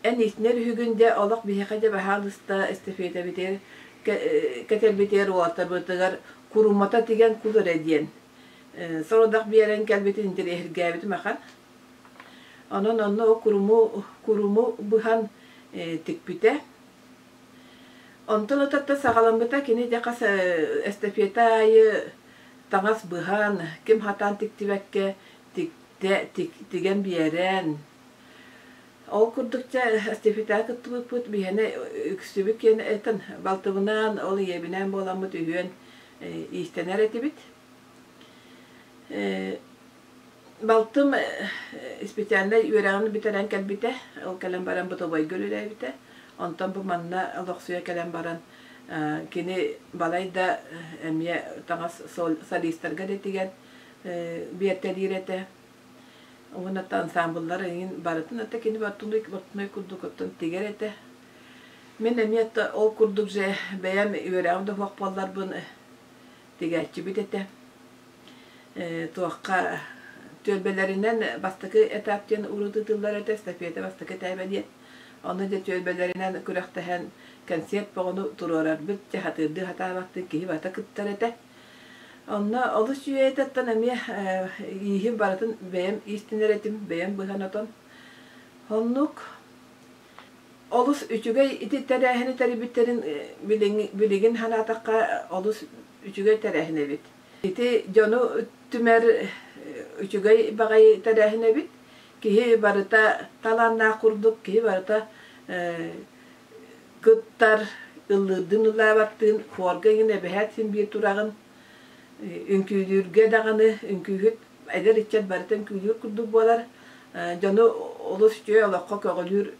эн иитинэр үһүгүн дьэ олох биһиэхэ дьэ баһаалыста эстафетабитигэр кэтэрбитигэр уолаттарбытыгар курумата тигэн кул эрэ диэн сорудах биэрэн кэлбитин интэриэһиргээбитим ахан. Онон онно ол куруму, куруму быһан тикпитэ. Онтон отатта саҕаламмыта кини дьэ хас эстафета аайы таҥас быһан, ким хатаан тиктибэккэ тиктэ, тигэн биэрэн. Ол курдук дьэ эстафетаҕа кыттыбыппыт биһиэнэ үксүбүт киэн этэн балтыбынаан ол ийэбинээн буоламмыт үһүөн иистэнэр этибит. Балтым специальнай үөрэҕин бүтэрэн кэлбитэ. Ол кэлэн баран бытовойга үлэлээбитэ. Онтон бу манна олохсуйа кэлэн баран кини балай да эмиэ таҥас солистарга да тигэн биэртэлиир этэ. Уонна ансамбллар эҥин барытын это кини бортунуй бортунуй курдук оттон тигэр этэ. Мин эмиэ ол курдук же бэйэм үөрэҕим да суох буолларбын тигээччибит этэ. Туохха түөлбэлэринэн бастакы этап диэн урут ыытыллар этэ, эстафета бастакы этээбэ диэн. Ону дьэ түөлбэлэринэн күрэхтэһэн концерт боҕону туруорарбыт, дьэ хатыырдыы хатаабаттыы киһи бата кыттар этэ. Онно олус үөйэтэттэн эмиэ ииһим барытын бэйэм иистэнэр этим, бэйэм быһан отон. Оннук олус үчүгэй ити тэрээһини тэрийбиттэрин билигин санаатахха олус үчүгэй тэрээһин эбит. Ити дьону түмэр үчүгэй баҕайы тэрээһин эбит. Киһи барыта талааннаах курдук, киһи барыта кыттар, ыллыырдыын ыллаабаттыын, хуорга иҥин эбэһээт син биир тураҕын, үҥкүүлүүргэ даҕаны үҥкүүһүт эдэр ыччат барыта үҥкүүлүүр курдук буолар. Дьону олус үчүгэй олоххо көҕүлүүр.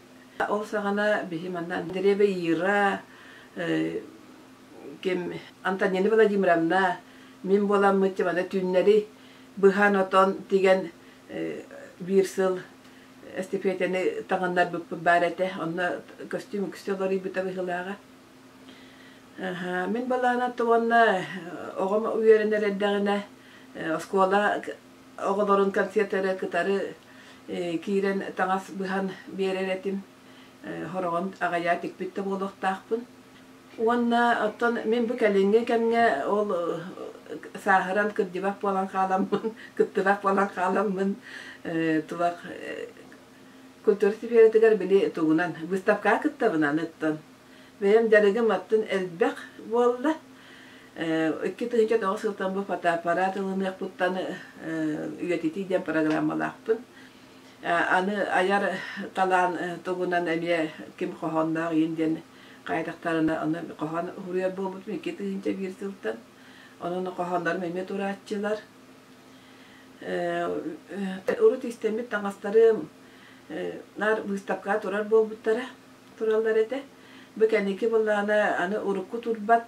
Ол саҕана биһи манна Андреева Ира, ким Антонина Владимировна мин буоламмыт маны түүннэри быһан отон тигэн биир сыл эстафетаны таҥыннарбыппыт баар этэ. Онно көстүүм үксэ уларыйбыта быһыылааҕа. Мин балаана уонна оҕом үөрэнэр эрдэҕинэ оскуола оҕолорун концертары кытары киирэн таҥас быһан биэрэр этим. Хороҕон аҕыйаа тикпит да буолуохтаахпын. Уонна оттон мин бу кэлиҥҥи кэмҥэ ол сааһыран кырдьыбат буолан хааламмын, кыттыбат буолан хааламмын туох культура сфератыгар били тугунан выставкаҕа кыттабын аны оттон. Бэйэм дьарыгым аттын элбэх буолла. 2009 сылтан бу фотоаппарат ылыныахпыттан үйэтитии диэн программалаахпын. Аны айар талаан тугунан эмиэ ким хоһоонноох иин диэн хайдахтарына ону хоһоон суруйар буолбутум 2001 сылтан. Онон хоһооннорум эмиэ турааччылар. Урут истэммит таҥастарым наар быыстапкаҕа турар буолбуттара, тураллар этэ. Бу кэнники былаана аны урукку турбат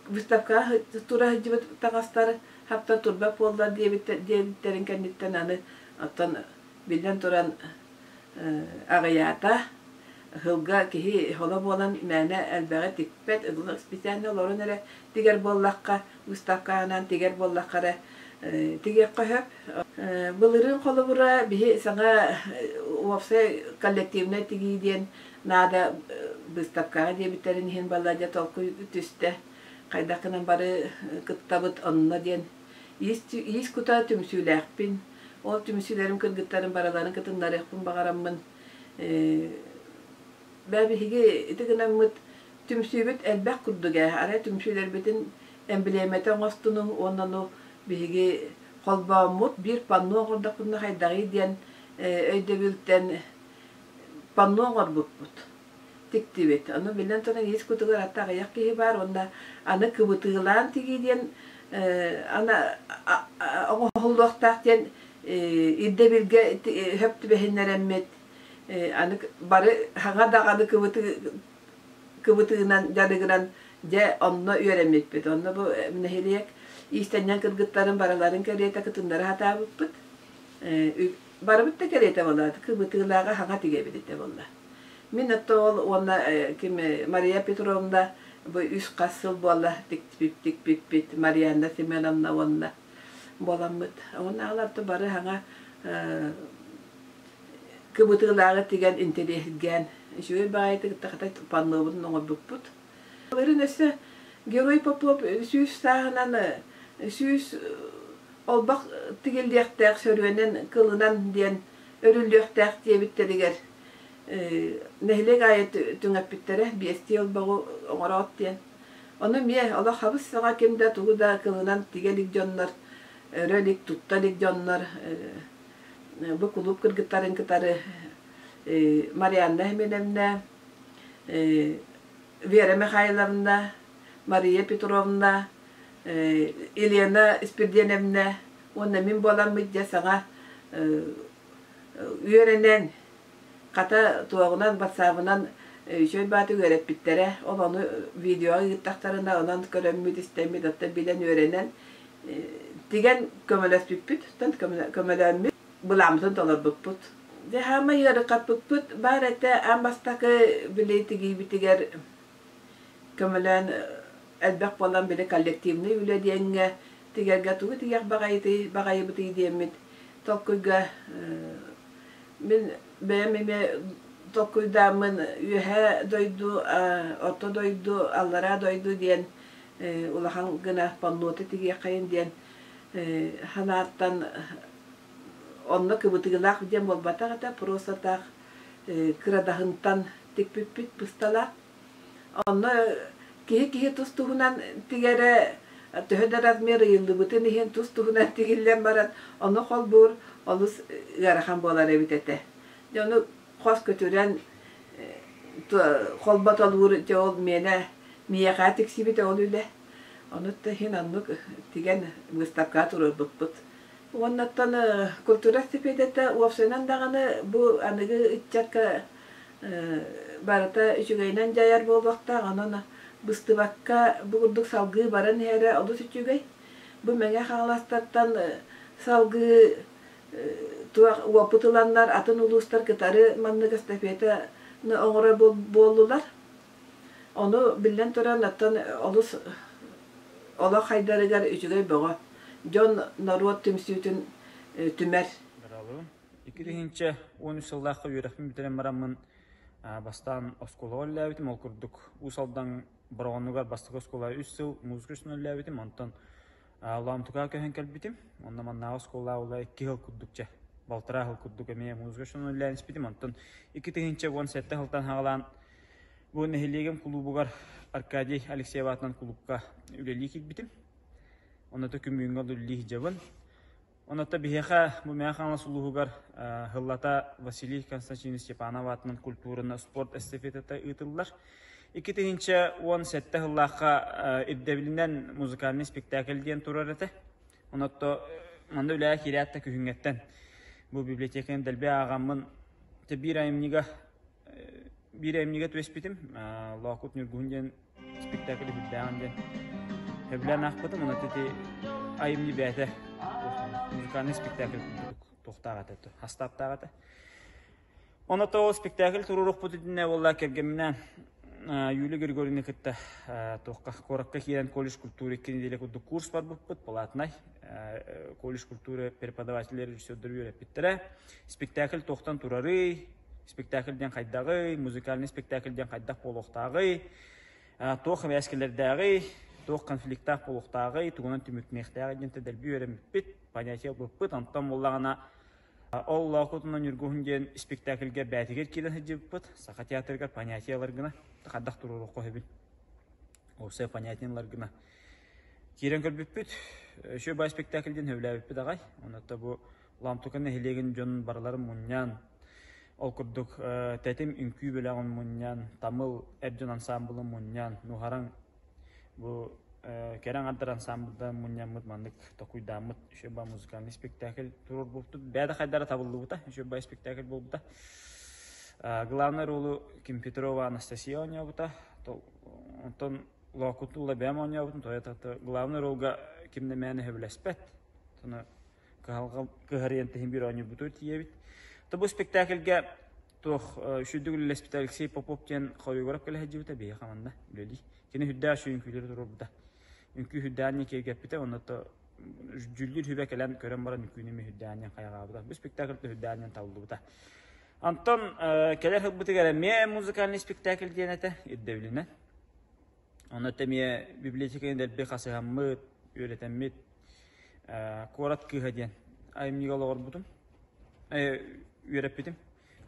выставкаҕа тура сылдьыбыт таҥастар хаптар турбат буоллар диэбиттэрин кэнниттэн аны оттон биллэн туран аҕыйаата. Ыһылга киһи холо буолан мээнэ элбэҕи тикпэт, ыгылык специально олорон эрэ тигэр буоллахха, выставкаҕынан тигэр буоллахха эрэ тигиэххэ сөп. Былырыын холобура биһи саҥа уопсай коллективнай тигии диэн наада выставкаҕа диэбиттэрин иһин балладьа толкуй түстэ. Хайдах гынан бары кыттабыт онно диэн иис кута түмсүүлээхпин. Ол түмсүүлэрим кыргыттарын барыларын кытыннарыахпын баҕараммын бээ биһиги ити гынаммыт түмсүүбүт элбэх курдук ээ. Арай түмсүүлэрбитин эмблемэтэ оҥостунуҥ уонна ону биһиги холбооммут биир панно оҥордохпутуна хайдаҕый диэн өйдөбүлтэн панно оҥорбуппут тиктибит. Ону биллэн туран иис кутугар атта аҕыйах киһи баар уонна аны кыбытыылаан тигии диэн аны оҥоһуллуохтаах диэн ирдэбилгэ сөп түбэһиннэрэммит аны бары хаҥа даҕаны кыбытыынан дьарыгыран дьэ онно үөрэммиппит. Онно бу нэһилиэк иистэнньэҥ кыргыттарын барыларын кэриэтэ кытыннара сатаабыппыт. Барыбыт да кэриэтэ буолла, кыбытыылааҕа хаҥа тигэбит этэ буолла. Мин оттоол уонна ким Мария Петровна бу үс хас сыл буолла тикпиппит Марианна Семеновна уонна буоламмыт. Уонна аларты бары хаҥа кыбытыылааҕы тигэн интэриэһиргээн үчүгэй баҕайытык тахата паннобутун оҥорбуппут. Былырыын өссө Герой Попов 100 сааһынан 100 олбох тигиллиэхтээх сөрүөнэн кылынан диэн өрүллүөхтээх диэбиттэригэр нэһилиэк аайы түҥэппиттэрэ биэстии олбоҕу оҥороот диэн. Ону эмиэ олох хабыс саҥа ким да тугу да кылынан тигэ илик дьоннор, өрө илик, тутта илик дьоннор бу кулууп кыргыттарын кытары Марианна Семеновна, Вера Михайловна, Мария Петровна, Елена Спирденовна уонна мин буоламмыт дьэ саҥа үөрэнэн хата туоҕунан батсаабынан үчүгэй бааты үөрэппиттэрэ. Ол ону видеоҕа ыыттахтарына онон көрөммүт, истэммит, оттон билэн үөрэнэн тигэн көмөлөспүппүт, көмөлөөммүт былааммытын толорбуппут. Дьэ хаамай ыарырҕаппыппыт баар этэ аан бастакы били тигиибитигэр көмөлөөн элбэх буолан били коллективнай үлэ диэҥҥэ тигэргэ тугу тигиэх баҕайытый баҕайыбытый диэммит толкуйга мин бэйэм эмиэ толкуйдааммын үөһээ дойду орто дойду аллараа дойду диэн улахан гына паннота тигиэххэйин диэн санааттан онно кыбытыылаах диэн буолбатах этэ просто так кырадаһынтан тикпиппит бысталаах онно киһи-киһи тус-туһунан тигэрэ төһө да размер ыйыллыбытын иһин тус-туһунан тигиллэн баран ону холбуур олус ыарахан буолар эбит этэ. Дьэ ону хос көтүрэн холботолуур дьэ ол миэнэ миэхэ тиксибитэ ол үлэ. Ону да иһин оннук тигэн быыстапкаҕа туруорбуппут. Уоннаттан культура эстафетата уопсайынан даҕаны бу аныгы ыччакка барыта үчүгэйинэн дьайар буолуохтаах, онон быстыбакка бу курдук салгыы баран иһэрэ олус үчүгэй. Бу Мэҥэ Хаҥаластартан салгыы туох уопут ыланнар атын улуустар кытары маннык эстафетаны оҥорор буоллулар. Ону биллэн туран оттон олус олох хайдарыгар үчүгэй бөҕө. Дьон норуот түмсүүтүн түмэр. Дорооболуҥ. 2013 сыллаахха үөрэхпин бүтэрэн бараммын бастаан оскуолаҕа үлэлээбитим. Ол курдук Уус Алдан Бороҕонугар бастакы оскуолаҕа үс сыл музыка үстүнэн үлэлээбитим. Онтон Лоомтукаҕа көһөн кэлбитим. Онно маннааҕы оскуолаҕа ула икки сыл курдук чэ, балтараа сыл курдук эмиэ музыка үстүнэн үлэлээн испитим. Онтон 2017 сылтан саҕалаан бу нэһилиэгим кулуубугар Аркадий Алексеев аатынан кулуупка үлэлии киирбитим. Онно күн бүгүҥҥэ үлэлии сылдьабын. Онон биһиэхэ бу Мэҥэ Хаҥалас улууһугар сыллата Василий Константинович Степанов аатынан культураны спорт эстафетата ыытыллар. 2017 сыллаахха ирдэбилинэн музыкальный спектакль диэн турар этэ. Онон манна үлэҕэ киирээт да күһүҥҥэттэн бу библиотеканы дэлби ааҕаммын биир айымньыга биир айымньыга түбэспитим. Лоокут Ньургуһун диэн спектакль үрдээҕин диэн сөбүлээн аахпытым. Онон ити айымньы бэйэтэ музыкальный спектакль курдук туохтаах этэ, хастааптаах этэ. Онон ол спектакль туруорукпут итиннэ буолла кэргэмминээн Юлия Григорьевна кытта туохха куоракка киирэн колледж культуры икки неделя курдук курс барбыппыт платнай колледж культуры преподавателлэр режиссердэр үөрэппиттэрэ спектакль туохтан турарый спектакль диэн хайдаҕый, музыкальный спектакль диэн хайдах буолуохтааҕый, туох эбээскэлэрдээҕий, туох конфликтаах буолуохтааҕый, тугунан түмүктүнүөхтээҕий диэн дэлби үөрэммиппит, понятие ылбыппыт. Онтон буоллаҕына ол Лоокутунан Ньургуһун диэн спектакльга бээтигэр киирэн сылдьыбыппыт. Саха театрыгар понятие ылар гына, хайдах туруоруохха сөбүн. Уопсай понятие ылар гына киирэн көрбүппүт. Үчүгэй баай спектакль диэн сөбүлээбиппит аҕай. Онон бу Ламтука нэһилиэгин дьонун барыларын мунньан, ол курдук Тэтим үҥкүү бөлөҕүн мунньан, Тамыл эр дьон ансаамбылын мунньан, Нуһараҥ бу кэрэ аҥардар ансаамбылдан мунньаммыт маннык токуйдааммыт үчүгэй музыкальный спектакль туруорбуппут. Бэйэ да хайдара табыллыбыта, үчүгэй спектакль буолбута. Главный ролу Ким Петрова Анастасия оонньообута. Онтон Лоокутула бэйэм оонньообутум, тоҕо главный ролга ким да мээнэ сөбүлэспэт. Кыһалҕа кыһарыйан тэһин биир оонньуурбутугар тиийэбит. То бу спектакльга туох үчүгдүк үлэлэспит Алексей Попов диэн хореограф кэлэ сылдьыбыта биһиэхэ манна үлэлии. Кини үрдээх үчүгэй үҥкүүлэри туруорбута. Үҥкүү үрдээҕин киэргэппитэ, онно то дьүүллүүр сүбэ кэлэн көрөн баран үҥкүүнү эмиэ үрдээҕинэн хайҕаабыта. Бу спектакль үрдээҕинэн табыллыбыта. Онтон кэлэр сылбытыгар эмиэ музыкальный спектакль диэн этэ ирдэбилинэн. Онно эмиэ библиотеканы дэлби хасыһаммыт, үөрэтэммит Куорат кыыһа диэн айымньыга олоҕорбутум, үөрэппитим.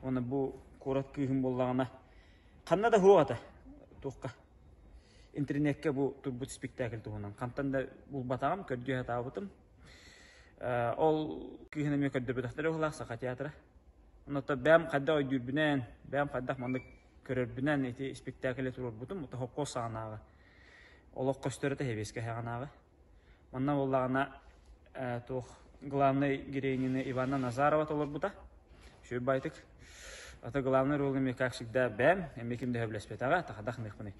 Уонна бу куорат кыыһым буоллаҕына ханна да суох этэ туохха интернеккэ бу турбут спектакль туһунан хантан да булбатаҕым, көрдүү сатаабытым. Ол кыыһын эмиэ көрдөрбөтөхтөрө уһулаах Саха театра. Онно бэйэм хайдах өйдүүрбүнэн, бэйэм хайдах маннык көрөрбүнэн ити спектакльы туруорбутум. Ото хопкуос саҕанааҕы олох көстөр этэ сэбиэскэй саҕанааҕы. Манна буоллаҕына туох главный героиняны Ивана Назарова толорбута. Үчүгэй байтык. Ата главный ролу эмиэ как всегда бэм, эмиэ ким да сөбүлэспэтэҕэ, тахадах ныхпыный.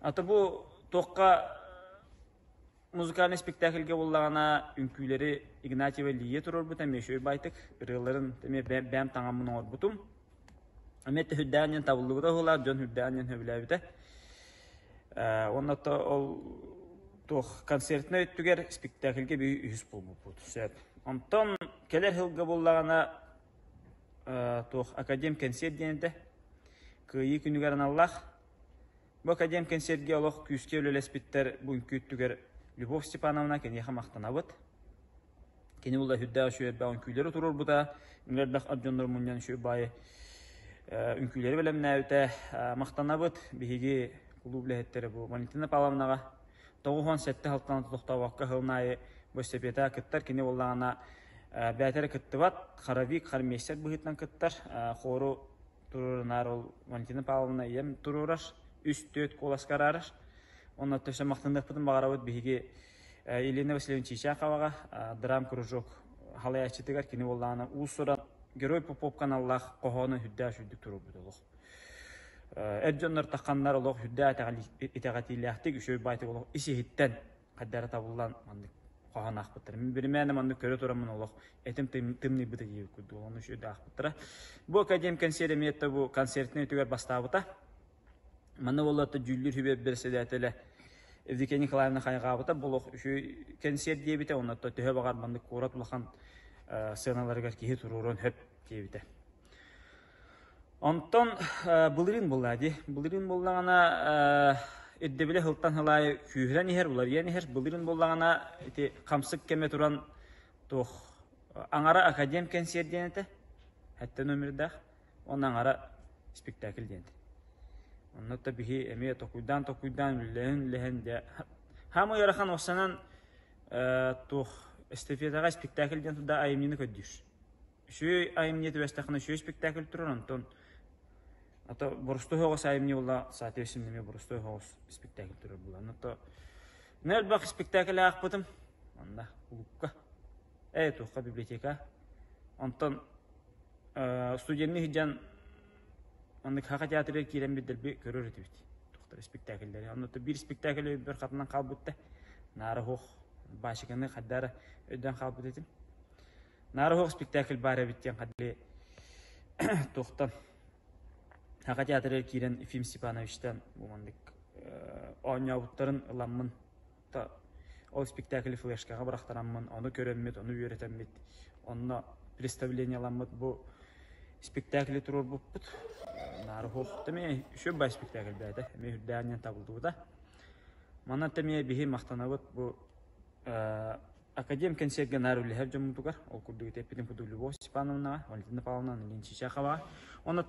Ата бу туохха музыкальный спектакльга буоллаҕына үҥкүүлэри Игнатьева Лия туруорбута эмиэ үчүгэй байтык. Ырыаларын эмиэ бэм таҥаммын оҥорбутум. Эмиэ үрдээн табыллыбыта уһулаах, дьон үрдээн сөбүлээбитэ. Уонна ол туох концертнай өттүгэр спектакльга биһи үһүс буолбуппут сөп. Онтон кэлэр сылга буоллаҕына туох академ кэнсиэр диэн этэ. Кыайыы күнүгэр аналлаах. Бу академ кэнсиэргэ олох күүскэ үлэлэспиттэр бу үҥкүү өттүгэр Любовь Степановна киниэхэ махтанабыт. Кини була үрдээх үчүгэй элбэх үҥкүүлэри туруорбута, элбэх дьоннору мунньан үчүгэй баайы үҥкүүлэри бэлэмнээбитэ. Махтанабыт биһиги кулууп үлэһиттэрэ бу Валентина Павловнаҕа 97 сылтан тохтообокко сылын аайы бу эстафетаҕа кыттар. Кини буоллаҕына бэйэтэ эрэ кыттыбат, хоровик, хормейстер быһыытынан кыттар. Хору туруорунаар ол Валентина Павловна ийэм туруорар, үс-түөрт куоласка араарар. Онно өссө махтаныахпытын баҕарабыт биһиги Елена Васильевна Чичаховаҕа драм-кружок халайааччытыгар кини буоллаҕына уус-уран Герой Попов каналлаах хоһоону үрдээх үчүгдүк туруорбут олох. Эр дьоннор тахханнар олох үрдээх итэҕэтиилээхтик үчүгэй баайтык олох ис-иһиттэн хайдара табыллан маннык хоһоон аахпыттара. Мин биримээнэ маннык көрө тураммын олох этим тымныйбыта диэбит курдук ону үчүгэй аахпыттара. Бу академ концерт эмиэ бу концертный өтүгэр бастаабыта. Манна буолла дьүүллүүр сүбэ бэрэссэдээтэлэ Евдокия Николаевна хайҕаабыта болох үчүгэй кэнсиэр диэбитэ, онно төһө баҕар маннык куорат улахан сыаналарыгар киһи туруоруон сөп диэбитэ. Онтон былырыын буолла дии. Былырыын буоллаҕына ирдэбилэ сылтан сыл аайы күүһүрэн иһэр, уларыйан иһэр. Былырыын буоллаҕына ити хамсык кэмэ туран туох аҥара академ кэнсиэр диэн этэ. Сэттэ номердаах. Уонна аҥара спектакль диэн этэ. Онно да биһи эмиэ токуйдаан-токуйдаан үллэһэн-үллэһэн дьэ хаамый ыарахан уоссанан туох эстафетаҕа спектакль диэн туда айымньыны көрдүүр. Үчүгэй айымньы түбэстэххинэ үчүгэй спектакль турар, онтон ато боростуой оҕус айымньы буолла, соответственно эмиэ боростуой оҕус спектакль турар буолла. Онно элбэх спектакль аахпытым манна кулуупка, туохха библиотека. Онтон студенныы сылдьан маннык Саха театрыгар киирэн дэлби көрөр этибит. Туохтар спектакльлэри. Онно биир спектакль өйбөр хатанан хаалбыт да. Наара суох Башиканы хайдара өйдөөн хаалбыт этим. Наара суох спектакль баар эбит диэн хадли туохтан Саха театрыгар киирэн Ефим Степановичтан бу маннык оонньообуттарын ыламмын ол спектакль флешкаҕа бырахтараммын ону көрөммүт, ону үөрэтэммит, онно представлениеламмыт бу спектакли туруорбуппут. Наара суох эмиэ үчүгэй бай спектакль бэйэтэ эмиэ үрдээн табыллыбыта. Манна эмиэ биһи махтанабыт бу Академ кэнсиэргэ наар үлэһэр дьоммутугар, ол курдук ити эппитим курдук Любовь Степановнаҕа, Валентина Павловна, Нелин Чичаховаҕа. Онно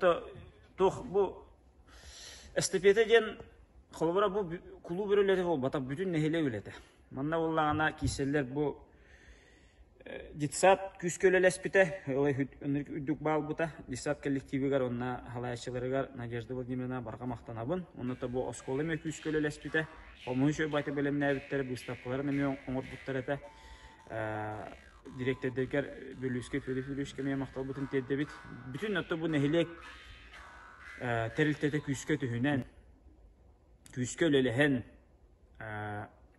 туох бу эстафета диэн холобура бу кулууп үлэтэ буолбатах, бүтүн нэһилиэк үлэтэ. Манна буоллаҕына киирсэллэр бу детсад күүскэ үлэлэспитэ, үрдүк баалбыта. Детсад коллективыгар уонна халаайчыларыгар Надежда Владимировна барҕа махтанабын. Онно бу оскуола эмиэ күүскэ үлэлэспитэ. Хомуһу үчүгэй бэлэмнээбиттэрэ, быыстапкаларын эмиэ оҥорбуттар этэ. Дириэктэрдэргэр Бүлүүскэ Федор Федоровичка эмиэ махталбытын тиэрдэбит. Бүтүн отто бу нэһилиэк тэрилтэтэ күүскэ түһүнэн, күүскэ үлэлэһэн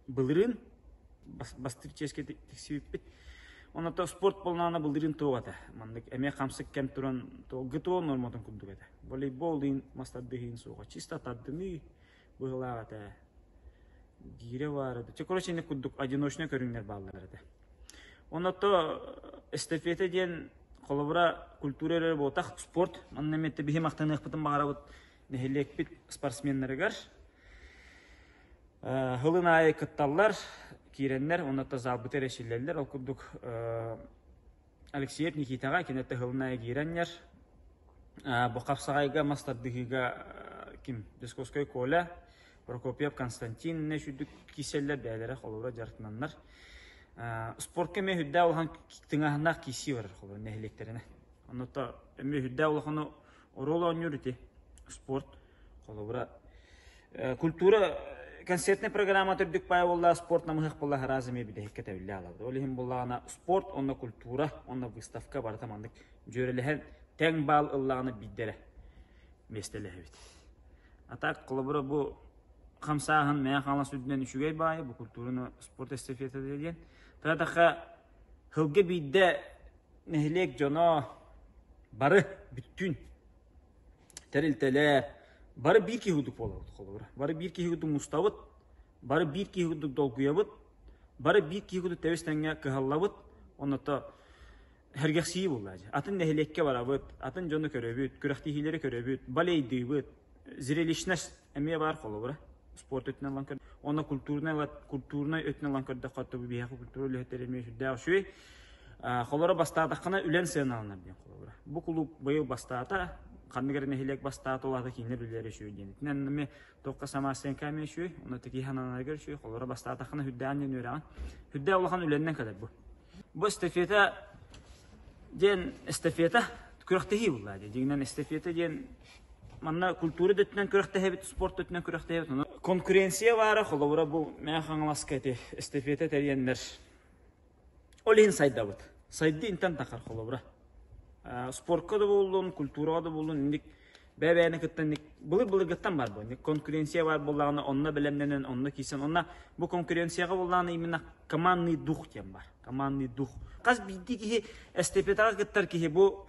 былырыын бастыыр чиэскэ тиксибиппит. Онно спорт болнаана былырыын туох этэ. Маннык эмиэ хамсык кэм туран ГТО норматын курдук этэ. Волейбол иин мас тардыһыын суоҕа. Чисто тардыныы быһыылаах этэ. Гиирэ баар этэ. Короче, ини курдук одиночный көрүҥнэр бааллар этэ. Онно эстафета диэн холобура культура эрэ буолтах спорт. Манна эмиэ биһи махтаныахпытын баҕарабыт нэһилиэкпит спортсменнарыгар. Сылын аайы кытталлар, киирэннэр, онно залбыт эрэ силлэллэр. Ол курдук Алексеев Никитаҕа киниттэ сылын аайы киирэннэр. Бу хапсаҕайга мас тардыһыыга ким Десковскай Коля, Прокопьев Константин сүрдүк киирсэллэр бэйэлэрэ холобура дьарыктананнар. Спортка эмиэ үрдээх улахан тыҥааһыннаах киирсии барар холобура нэһилиэктэринэ. Онно эмиэ үрдээх улаханы оруол оонньуур ити спорт холобура культура концертная программа төрдүк паай буолла спорт намыһах буолла араас эмиэ бүтэһиккэ тэбиллэ аалабыт ол иһин буоллаҕына спорт онно культура онно выставка барыта маннык дьүөрэлэһэн тэҥ баал ыллаҕына биирдэрэ миэстэлэһэбит а так холобура бу хамсааһын Мэҥэ Хаҥалас үрдүнэн үчүгэй баайы бу культураны спорт эстафета диэн таатахха сылга биирдэ нэһилиэк дьоно бары бүттүүн тэрилтэлэр бары биир киһи курдук буолабыт холобура. Бары биир киһи курдук мустабыт, бары биир киһи курдук долгуйабыт, бары биир киһи курдук тэбис тэҥҥэ кыһаллабыт. Онното сэргэхсийии буолла дьэ. Атын нэһилиэккэ барабыт, атын дьону көрөбүт, күрэхтэһиилэри көрөбүт, балейдыыбыт. Зрелищность эмиэ баар холобура. Спорт өттүнэн ылан көр. Онно культурнай культурнай өттүнэн ылан көрдөххө, бу биһиэхэ культура үлэһиттэрэ эмиэ сүрдээх үчүгэй. Холоро бастаатаххына үлэн сыаналанар диэн холобура. Бу кулууп быйыл бастаата, ханнык эрэ нэһилиэк бастаата, ол аата кинилэр үлэлэрэ үчүгэй диэн. Итинэн эмиэ туохха самоосценка эмиэ үчүгэй, онно такие санааларыгар үчүгэй. Холоро бастаатаххына сүрдээҕин диэн үөрэҕин. Сүрдээх улахан үлэннэн кэлэр бу. Бу эстафета диэн эстафета күрэхтэһии буолла дии. Дьиҥинэн эстафета диэн манна культура да өттүнэн күрэхтэһэбит, спорт да өттүнэн күрэхтэһэбит. Конкуренция баара, холобура бу Мэҥэ Хаҥаласка ити эстафета тэрийэннэр ол иһин сайдабыт. Сайды интэн тахар холобура. Спортка да буоллун, культураҕа да буоллун инник бэйэ-бэйэни кытта инник былыр-былыргыттан баар буолла. Конкуренция баар буоллаҕына онно бэлэмнэнэн, онно киирсэн, онно бу конкуренцияҕа буоллаҕына именно командный дух диэн бар. Командный дух. Хас биирдии киһи эстафетаҕа кыттар киһи бу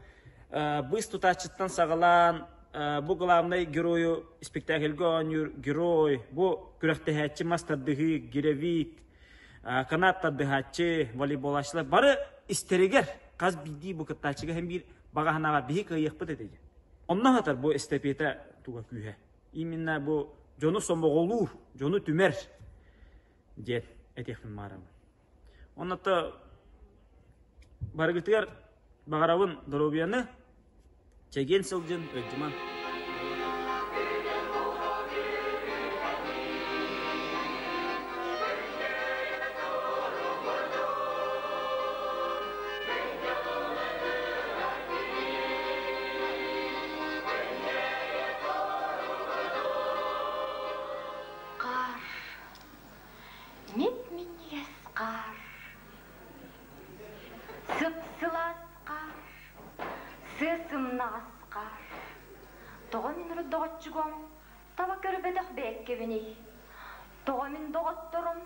быыс тутааччыттан саҕалаан. бу главнай геройу спектакльга оонньуур герой, бу күрэхтэһээччи мас тардыһыы, гиревик, канат тардыһааччы, волейболааччылар бары истэригэр хас биирдии бу кыттааччыга һэн биир баҕа санааҕа биһи кыайыахпыт этэ диэн. Онно хатар бу эстафета туга күүһэ. Именно бу дьону сомоҕолуур, дьону түмэр диэн этиэхпин баҕарабын. Онно барыгытыгар баҕарабын доруобуйаны, чэгиэн сылдьын, ыалдьыман. Хаар Мип-минньигэс хаар, сып-сылаас хаар, сыа-сымнаҕас хаар. Тоҕо мин урут доҕоччугум таба көрбөтөх бэйэккэбиний? Тоҕо мин доҕотторум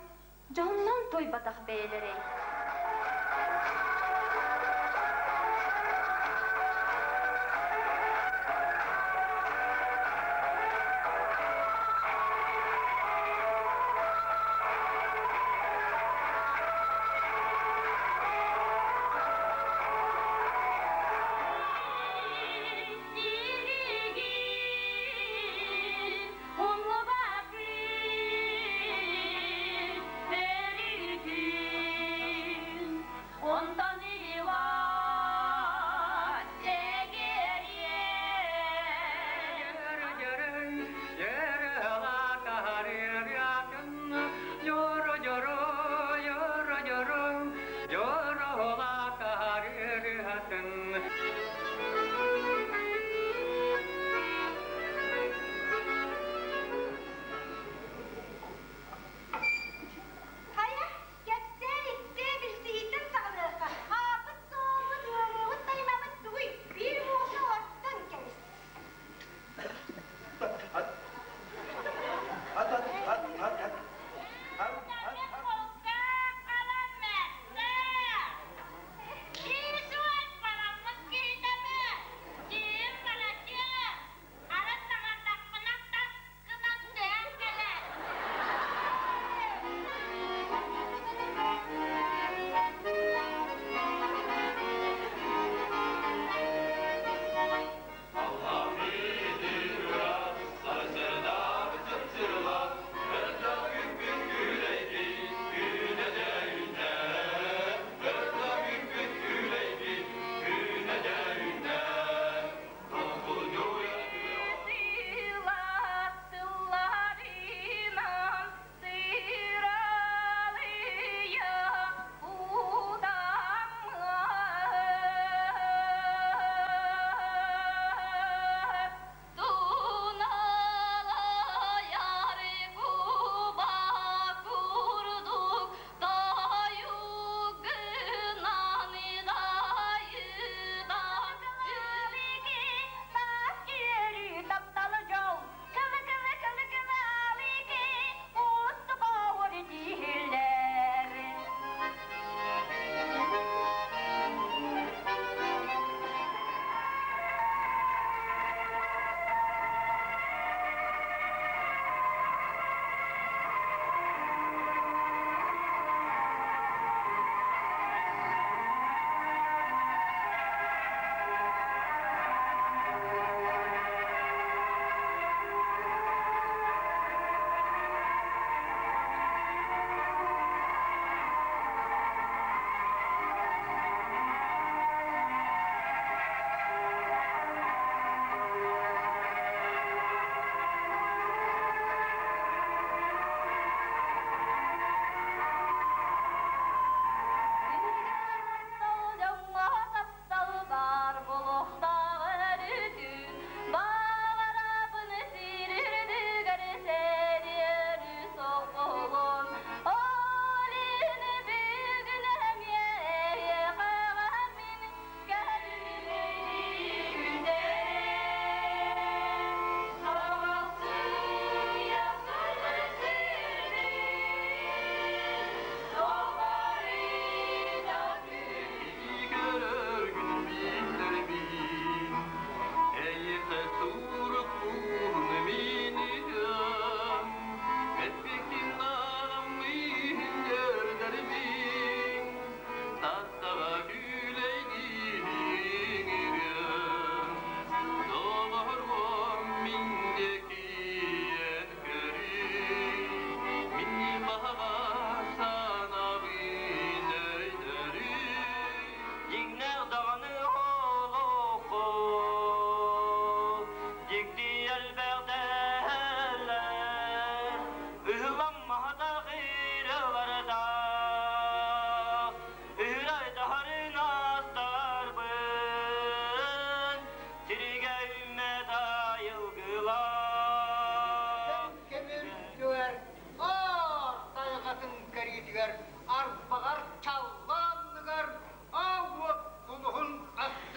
дьоһуннан туойбатах бэйэлэрэй?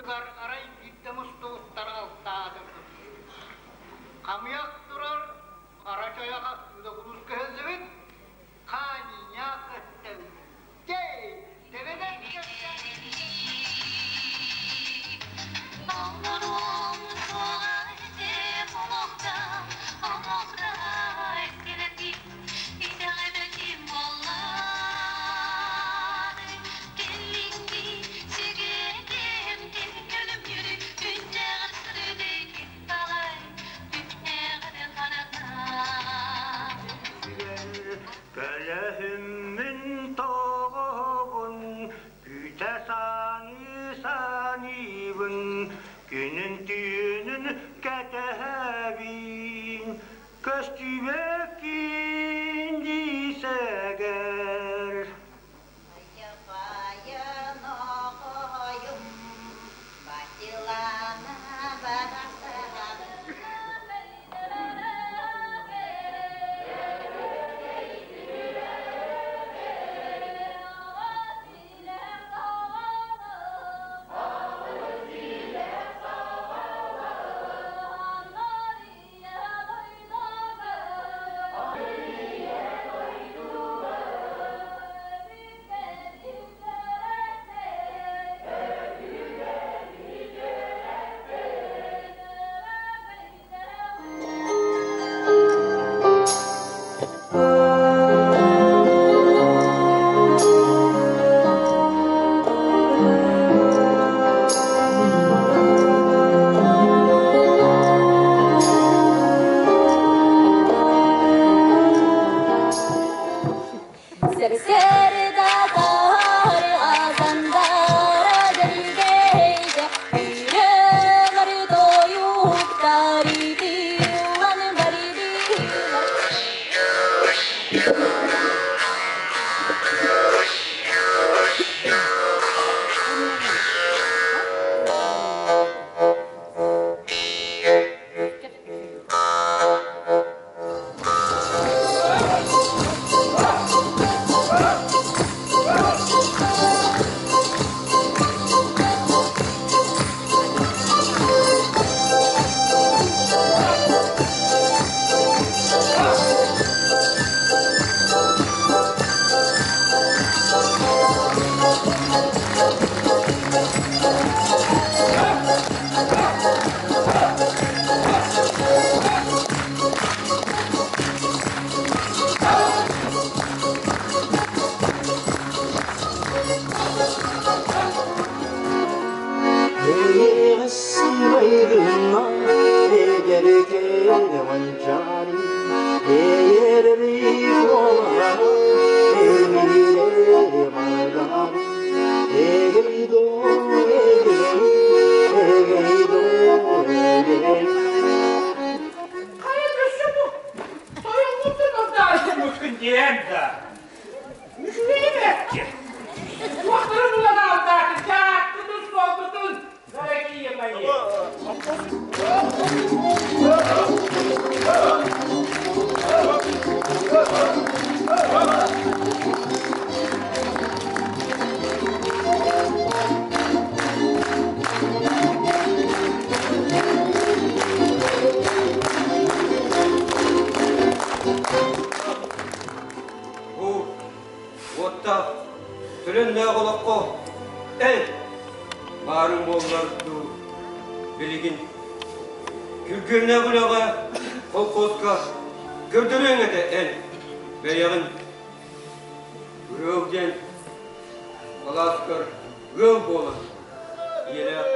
Ардыгар арай биирдэ мустубуттар алтаатын Хамыйах турар, хара чайаҕа удокулус көһүллүбүт, хаанньа өттөн. Дэй, тэбэнэн Көлөһүммүн тоҕобун, күүтэ саныы-саныыбын, күнүн-түүнүн кэтэһэбин, көстүбэккин дии сэгэр. Уоттаах, төлөннөөх олоххо эн баарыҥ буоллар дуу, билигин күргүөмнээх үлэҕэ холкуоска көрдөрүөҥ этэ эн бэйэҕин ыал диэн алааскар ыал буолан ийэлээх.